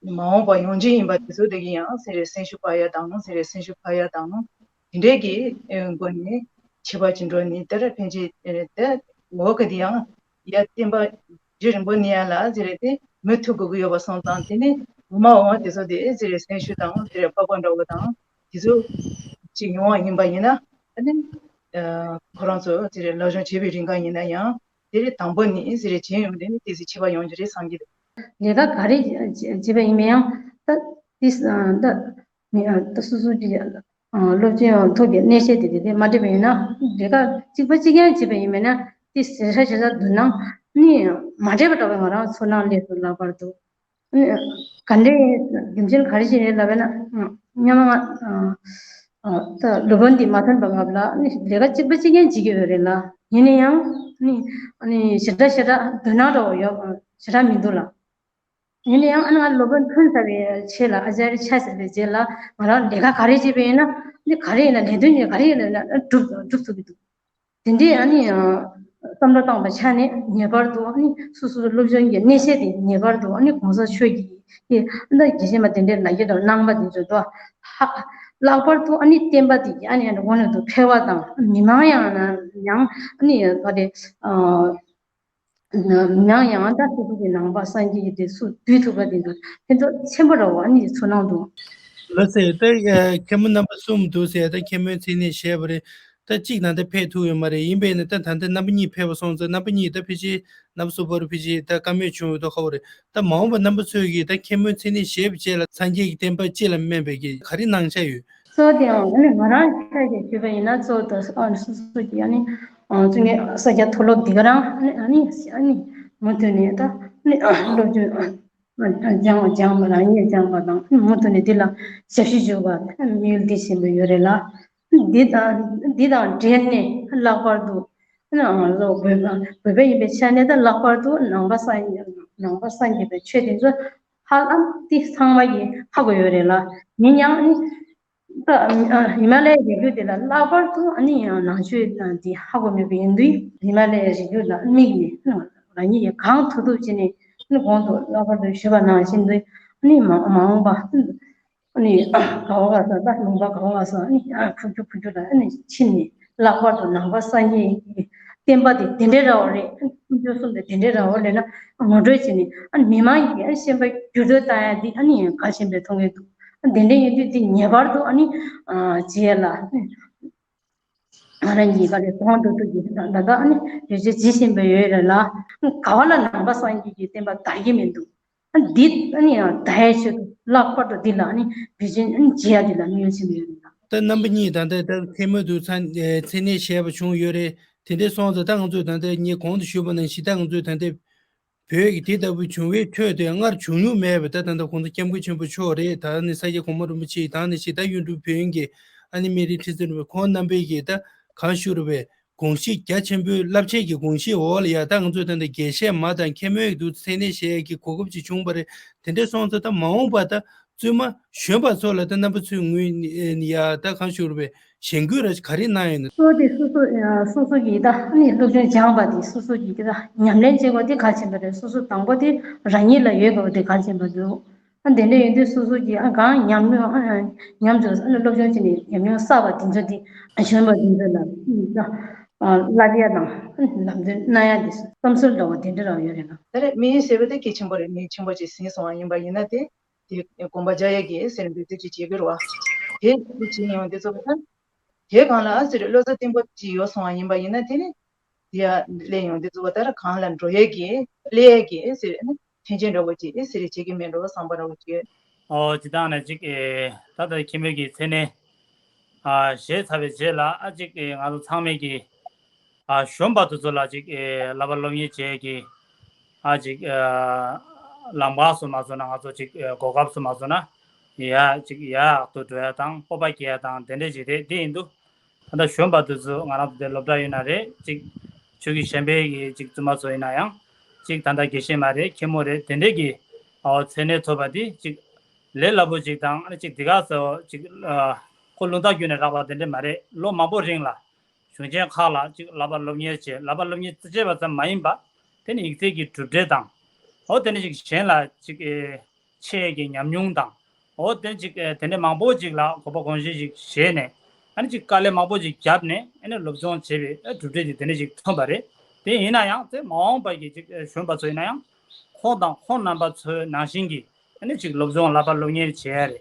མ་འོངས་པ་ཡོང་རྒྱུ་ཡིན་པ་དེ་ཚོ་དེ་གི་ཡང་སེམས་རེ་སེམས་ཤུགས་འཕར་ཡ་དང་སེམས་རེ་སེམས་ཤུགས་འཕར་ཡ་དང་དེ་འདྲས་ཀྱི་ཨེ་སྒོ་ནས་ཁྱད་པར་ཅིག་འགྲོ་ནས་དེ་ར་ཕན་ཆད་ཨེ་དེ་འོག་གི་དེ་ཡང་ཡ་བསྟན་པ་རྒྱུན་རིང་པོ་གནས་ཡ་ལ་ཟེར་རེ་དེ་མུ་མཐུད་དགོས་ཀྱི་ཡོད་པ་སོང་ཙང་དེ་ནས་འོ་མ་འོ་མ་དེ་ཚོ་དེ་ཨེ་ཟེར་རེ་སེམས་ཤུགས་དང་ཟེར་རེ་འཕར་པ་འདྲ་བོ་དང་དེ་ཚོ་ཅིག་ཡོང་བ་ཡིན་པ་ཡིན་ན་ཨ་ནི་ཨེ་ཁོ་རང་ཚོ་ཟེར་རེ་སློབ་སྦྱོང་བྱེད་པའི་རིང་ག་ཡིན་ན་ཡང་དེ་རེ་དང་པོ་ནས་ཟེར་རེ་བྱེད་ཡོང་དེ་ནི་དེ་ཚོ་ཁྱད་པར་ཡོང་རྒྱུ་རེད་བསམ་གྱི་འདུག་ལས་ཀ་ག་རེ་བྱེད་པ་ཡིན་ན་ཡང་ད་དེ་ད་མི་ད་སོ་སོ་གྱི་སློབ་སྦྱོང་ཐོག་གི་གནས་བཤད་དེ་དེ་དེ་མ་འགྲིག་པ་ཡིན་ན་ལས་ཀ་གཅིག་པ་གཅིག་རྐྱང་བྱེད་པ་ཡིན་མིན་ན་དེ་ཟེར་ས་བྱེད་ས་འདུག་ན་ནི་མ་འདྲེས་པ་འདྲ་བའི་ང་རང་ཚོར་སྣང་སླེབས་སོང་ལྷག་པར་དུ་ག་འདྲའི་རྒྱུ་མཚན་ག་རེ་ཞིག་རེད་ལབ་པ་ན་སྔོན་མ་ང་ད་སློབ་དཔོན་འདི་མ་ཐོན་པ་སྔ་ལ་ནི་ལས་ཀ་གཅིག་པ་གཅིག་རྐྱང་བྱེད་ཀྱི་ཡོད་རེད་ལ་ཡིན་ན་ཡང་ནི་ཞེ་དྲག་ཞེ་དྲག་འདུག་ན་འདྲ་བོ་ཡོད་ཞེ་དྲག་མི་འདུག་ལ། ཡིན་ན་ཡང་ཨ་ནི་ང་སློབ་དཔོན་ཐོན་ཚར་བའི་ཆེད་ལ་ཨ་ཅར་ཆ་ཟེར་བའི་རྗེས་ལ་ང་རང་ལས་ཀ་ག་རེ་བྱས་པ་ཡིན་ན་འདི་ག་རེ་ཡིན་ན་ལས་དོན་ཡིན་ག་རེ་ཡིན་ན་སྒྲུབ་སྒྲུབ་ཐུབ་ཀྱི་འདུག་དེ་འདྲའི་ཨ་ནི་བསམ་བློ་བཏང་པའི་ཆ་ནས་ངེས་པར་དུ་ཨ་ནི་སོ་སོའི་སློབ་སྦྱོང་གི་གནས་བཤད་དེ་ངེས་པར་དུ་ཨ་ནི་གོང་ས་མཆོག་གིས་ཨ་ནི་རྒྱལ་སྤྱི་མ་དེ་འདྲའི་ལ་རྒྱ་དང་གནང་པ་དེ་ཚོ་དོ་ལྷག་པར་དུ་ཨ་ནི་བསྟན་པ་དེ་ཨ་ནི་དངོས་གནས་དུ་འཕེལ་བ་དང་མི་མང་ཡང་ན་ཡང་ཨ་ནི་ག་རེ། ནང་ཡང་ད་སོ་སོ་གི་ནང་པ་སངས་རྒྱས་ཀྱི་དེ་སུ་འདུས་ཐུབ་པ་དེ་འདྲ་ཕན་ཐོགས་ཆེན་པོ་རེད་བ་ནི་ཚོར་སྣང་འདུག་ལགས་སེ། ད་མཁན་མོ་རྣམ་པ་གསུམ་འདུག་ཟེར། ད་མཁན་མོའི་མཚན་གནས་བཞེས་པ་རེད། ད་གཅིག་ནང་ད་ཕེབས་ཐུབ་ཡོད་མ་རེད། ཡིན་པས་ན་ད་ད་ལྟ་རྣམ་པ་གཉིས་ཕེབས་པ་སོང་ཙང་རྣམ་པ་གཉིས་ད་ཕལ་ཆེར་རྣམ་པ་གསུམ་པར་ཕལ་ཆེར་ད་བཀའ་མོལ་བྱུང་ཡོད་དོ་ཁ་བོ་རེད། ད་མ་འོངས་པ་རྣམ་པ་ཚོས་ཀྱིས་ད་མཁན་མོའི་མཚན་གནས་བཞེས་པའི་རྗེས་ལ་སངས་རྒྱས་ཀྱི་བསྟན་པ་སྤྱི་ལ་སྨན་པའི་གི་ག་རེ་གནང་འཆར་ཡོད། གཙོ་བོ་དེའང་ཨ་ནི་ང་རང་ཆ་ཞིག་ཞུས་པ་ཡིན་ན་གཙོ་བོ་དེ་ཨ་ནི་སོ་སོ་གི་ཨ་ནི་ཨ་བཙུན་མའི་ས་སྐྱ་མཐོ་སློབ་འདི་ག་རང་ཨ་ནི་ཨ་ནི་ཨ་ནི་མུ་མཐུད་ནས་ད་ཨ་ནི་སློབ་སྦྱོང་སྦྱང་སྦྱང་བ་རང་ཉིད་སྦྱང་བ་དང་ཨ་ནི་མུ་མཐུད་ནས་འདི་ལ་ཞབས་ཕྱི་ཞུ་བ་དམིགས་ཡུལ་འདི་བཞིན་དུ་ཡོད་རེད་ལ། འདི་དང་འདི་དང་འབྲེལ་ནས་ལྷག་པར་དུ་ཨ་ནི་ང་ཚོ་བོད་པ་བོད་པ་ཡིན་པའི་ཆ་ནས་ད་ལྷག་པར་དུ་ནང་པ་སངས་ནང་པ་སངས་རྒྱས་པའི་ཆོས་དེ་ཚོ་ཧ་ལམ་འདི་ཚང་མ་གིས་ཧ་གོ་ཡོད་རེད་ལ། ཡིན་ཡང་ཨ་ནི། ད་ཨ་ཧི་མ་ལ་ཡའི་རི་རྒྱུད་དེ་ལ་ལྷག་པར་དུ་ཨ་ནི་ཡང་ནང་ཆོས་དང་དེ་ཧ་གོ་མེད་པ་ཡིན་དུས་ཧི་མ་ལ་ཡའི་རི་རྒྱུད་ལ་དམིགས་ནས་རང་ཉིད་ཀྱིས་གང་ཐུབ་ཐུབ་བྱས་ནས་ཨ་ནི་གོང་དུ་ལྷག་པར་དུ་ཞུས་པ་ནང་བཞིན་དུ་ཨ་ནི་མ་མ་འོངས་པ་ཨ་ནི་ག་བ་ག་ས་ད་ལུང་པ་ག་བ་ག་ས་ཨ་ནི་འཕོ་འགྱུར་འཕོ་འགྱུར་ལ་ཨ་ནི་ཕྱིན་ནས་ལྷག་པར་དུ་ནང་པ་སངས་རྒྱས་ཀྱི་བསྟན་པ་དེ་དེ་འདྲའི་ར་བ་རེད། ཨ་ནི་ཕུན་ཚོགས་གསུམ་དེ་དེ་འདྲའི་ར་བ་རེད་ལབ་ན་ངོ་སྤྲོད་བྱས་ནས་ཨ་ནི་མི་མང་གིས་ཨ་ནི་ཤེས་པ་འགྱུར་ལྡོག་བཏང་ཡ་དེ་ཨ་ནི་གལ་ཆེན་པོའི་མཐོང་གི་འདུག་དེ་འདྲ་ཡིན་དུས་དེ་ངེས་པར་དུ་ཨ་ནི་བྱེད་ལ་ང་རང་གཉིས་ཀ་ལས་གོང་དུ་ཐུག་གི་ད་ལྟ་ཨ་ནི་ཡོ་བྱད་ཇི་བཞིན་པ་ཡོད་རེད་ལ། ག་བ་ལ་ནང་པ་སངས་རྒྱས་ཀྱི་བསྟན་པ་དར་གྱི་མི་འདུག་འདི་ཨ་ནི་དར་ཡའི་ཆེད་དུ་ལྷག་པར་དུ་འདི་ལ་ཨ་ནི་བེད་སྤྱོད་ཨ་ནི་བྱེད་ཡ་འདི་ལ་དམིགས་ཡུལ་ཆེན་པོ་ཡོད་རེད་ལ། ད་རྣམ་པ་གཉིས་ད་ལྟ་ད་མཁན་མོ་དུ་མཚན་མཚན་གནས་བཞེས་པ་བྱུང་ཡོད་རེད། དེ་འདྲ་སོང་ཙང་ད་ང་ཚོས་ད་ལྟ་ངས་གོང་དུ་ཞུས་པ་ནང་བཞིན་ད་ང་ཚོས་ད་ལྟ་བོད་ཀྱི་དེ་ལྟ་བུ་བྱུང་བའི་ཁྲོད་དུ་སྔར་བྱུང་མྱོང་མེད་པའི་ད་ད་ལྟ་གོང་ས་སྐྱབས་མགོན་ཆེན་པོ་མཆོག་རེད། ད་ནི་ས་སྐྱ་གོང་མ་རིན་པོ་ཆེ་ད་ནི་ཞིག་ད་གཡུང་དྲུང་བོན་གྱི་ཨ་ནི་སྨན་རིའི་ཁྲི་ཟུར་བའི་ཁོང་རྣམ་པས་ཀྱི་ད་གང་ཞུ་རུ་བའི་དགོངས་གཞི་རྒྱ་ཆེན་པོའི་རླབས་ཆེན་གྱི་དགོངས་གཞི་འོག་ལ་ཡ་ད་ང་ཚོས་ད་ལྟ་དགེ་བཤེས་མ་དང་མཁན་མོའི་དུ་མཚན་གནས་བཞེས་ཀྱི་གོ་སྐབས་ཅིག་བྱུང་བ་རེད། དེ་འདྲ་སོང་ཙང་ད་མ་འོངས་པ་ད་བཙུན་མ་གཞོན་པ་ཚོ་ལ་ད་རྣམ་པ་ཚོའི་ངོས་ནས་ཡ་ད་གང་ཞུ་རུ་བའི་གཞེན་སྐུལ་ར་ག་རེ་གནང་ཡོད་ན། གཙོ་བོ་དེ་སོ་སོ་སོ་སོ་གི་ད་ནི་སློབ་སྦྱོང་སྦྱངས་པ་དེ་སོ་སོ་གི་ད་ཉམས་ལེན་བྱེད་དགོས་དེ་གལ་ཆེན་པོ་རེད། སོ་སོ་དང་པོ་དེ་རང་ཉིད་ལ་ཡོད་དགོས་པ་དེ་གལ་ཆེན་པོ་འདུག་ཨ་དེ་འདྲ་ཡིན་དུས་སོ་སོ་གི་ཨ་གང་ཉམས་མྱོང་ཨ་ཉམས་ཚོད་ཨ་སློབ་སྦྱོང་བྱས་ནས་ཉམས་མྱོང་བསགས་པ་དེ་ཚོ་དེ་གཞོན་པ་དེ་ཚོ་ལ་ཨ་བསླབ་ཡ་དང་ལམ་སྟོན་གནང་ཡ་དེ་བསམ་ཚུལ་འདྲ་བོ་དེ་འདྲ་རང་ཡོད་རེད་ན། ད་རེས་མི་ཡིན་ཟེར་བ་དེ་གལ་ཆེན་པོ་རེད། མི་ཆེན་པོ་ཅིག་ཟིན་སོང་བ་ཡིན་པ་ཡིན་ན་དེ། དེ་དགོངས་པ་རྒྱག་ཡས་ཀྱི་ཟེར་འདོད་ཚུལ་ཅིག་བྱེད་དགོས་རེད་བ། དེ་དེ་བྱེད་ཡོང་དུས་ཚོ་ད་དེ་གང་ལ་ཟེར་བློ་རྩ་བརྟན་པོ་ཅིག་ཡོད་སོང་བ་ཡིན་པ་ཡིན་ན་དེ་ནི་དེ་ཡ་སླེབས་ཡོང་དུས་ཚོ་ད་གང་ལ་འགྲོ་ཡས་ཀྱི་སླེབས་ཡས་ཀྱི་ཟེར་ནི་མཐུན་རྐྱེན་འདྲ་བོ་ཅིག་ཟེར་བྱེད་ཀྱི་མེད་འགྲོ་བསམ་པ་འདྲ་བོ་ཅིག་ཡོད། ཨོ་ཇི་ལྟར་ན་ཅིག་ཨེ་ད་ལྟ་མཁན་པོ་གི་མཚན་གནས་ཨ་བཞེས་ཚར་བའི་རྗེས་ལ་ཨ་ཅིག་ཨེ་ང་ཚོ་ཚང་མས་ཀྱི་ཨ་གཞོན་པ་དེ་ཚོ་ལ་ཅིག་ཨེ་བསླབ་པ་སློབ་གཉེར་བྱེད་ཀྱི་ཨ་ཅིག་ཨ་ལམ་ཁ་སུ་མ་བཟོ་ན་ང་ཚོ་ཅིག་ཨེ་གོ་སྐབས་སུ་མ་བཟོ་ན་ཡ་ཅིག་ཡག་ཏུ་འགྲོ་ཡ་དང་སྤོབས་པ་སྐྱེ་ཡ་དང་དེ་འདྲ་ཅིག་རེད། དེ་ཡིན་དུས་ ད་ལྟ་གཞོན་པ་དེ་ཚོ་ང་རང་ཚོ་དེ་སློབ་གྲྭ་ཡིན་ན་རེད། ཅིག་ཆོས་ཀྱི་གཞན་ཕན་གྱི་ཅིག་བཙུན་མ་ཚོ་ཡིན་ན་ཡང་། ཅིག་ད་ལྟ་དགེ་བཤེས་མ་རེད། མཁན་མོ་རེད། དེ་འདྲས་ཀྱི་ཨོ་མཚན་གནས་ཐོབ་པ་དེ་ཅིག་ལས་སླ་པོ་ཅིག་དང་། ཨ་ནི་ཅིག་དེ་ག་ཚོ་ཅིག་ཨ་ཁོ་རླུང་རྟ་བརྒྱུད་ནས་རག་པ་དེ་འདྲས་མ་རེད། ལོ་མང་པོ་རིང་ལ་གཞུང་ཆེན་ཁག་ལ་ཅིག་བསླབ་པ་སློབ་གཉེར་བྱས། བསླབ་པ་སློབ་གཉེར་བྱས་པ་ཙམ་མ་ཡིན་པ། དེ་ནི་ཡིག་ཚད་ཀྱི་གྲུབ་འབྲས་དང་། ཨོ་དེ་ནི་ཅིག་གཞན་ལ་ཅིག་ཨེ་ཆེད་ཀྱི་ཉམས་མྱོང་དང་། ཨོ་དེ་ཅིག་ཨེ་དེ་འདྲ་མང་པོ་ཅིག་ལ་གོ་བ་གོམས་གཤིས་ཅིག་བྱས་ནས། ཨ་ནི་ཅིག་དཀའ་ལས་མང་པོ་ཅིག་བརྒྱབ་ནས། ཨ་ནི་སློབ་སྦྱོང་བྱས་པའི་ཨེ་གྲུབ་འབྲས་ཅིག་དེ་འདྲ་ཅིག་ཐོན་པ་རེད། དེ་ཡིན་ན་ཡང་དེ་མ་འོངས་པ་གི་ཅིག་ཨེ་གཞོན་པ་ཚོ་ཡིན་ན་ཡང་། ཁོང་དང་ཁོང་རྣམ་པ་ཚོའི་ནང་བཞིན་གྱི་ཨ་ནི་ཅིག་སློབ་སྦྱོང་བསླབ་པ་སློབ་གཉེར་བྱེད་ཡ་རེད།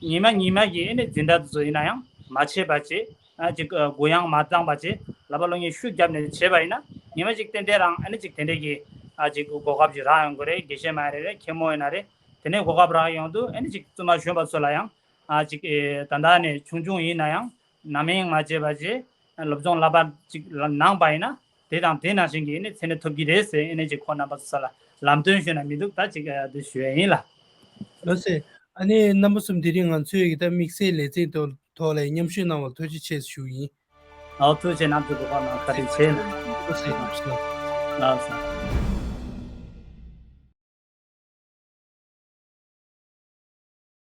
ཉི་མ་ཉི་མ་གི་ཨ་ནི་འཛིན་གྲྭ་དེ་ཚོ་ཡིན་ན་ཡང་མ་ཆད་པ་བྱས། ཨ་ཅིག་ཨ་གུ་ཡངས་མ་བཏང་བ་བྱས། བསླབ་པ་སློབ་གཉེར་ཤུགས་བརྒྱབ་ནས་བྱས་པ་ཡིན་ན། ཉི་མ་ཅིག་ཏན་ཏན་རང་ཨ་ནི་ཅིག་དེ་འདྲས་ཀྱི་ཨ་ཅིག་གོ་སྐབས་ཅིག་རག་ཡོང་གི་རེད། དགེ་བཤེས་མ་རེད་རེད། མཁན་མོ་ཡིན་ན་རེད། དེ་ནས་གོ་སྐབས་རག་ཡོང་དུས་ཨ་ནི་ཅིག་བཙུན་མ་གཞོན་པ་ཚོ་ལ་ཡང་ཨ་ཅིག་ཨེ་ད་ལྟ་ནས་ཆུང་ཆུང་ཡིན་ན་ཡང་ནམ་ཡང་མ་བརྗེད་པ་བྱས། སློབ་སྦྱོང་བསླབ་པ་ཅིག་གནང་པ་ཡིན་ན། དེ་དང་དེ་ནང་བཞིན་གྱི་ཨ་ནི་མཚན་གནས་ཐོབ་ཀྱི་རེད་ཟེར། ཨ་ནི་ཅིག་ཁོང་རྣམ་པ་ཚོ་ལ་ལམ་སྟོན་ཞུས་ན་མི་འདུག་ད་ཅིག་ཨ་འདི་ཞུ་ཡ་ཡིན་ལ། ལགས་སེ། ཨ་ནི་རྣམ་པ་གསུམ་དེ་རིང་ང་ཚོའི་གི་ད་དམིགས་བསལ་ལེ་ཚན་ཐོག་ཐོག་ལ་མཉམ་ཞུགས་གནང་བར་ཐུགས་རྗེ་ཆེ་ཞུ་ཡིན། ཨོ་ཐུགས་རྗེ་ཆེ། རྣམ་ཚོའི་གོ་སྐབས་གནང་བར་ཐུགས་རྗེ་ཆེ། ལགས་སེ། ལགས་སེ།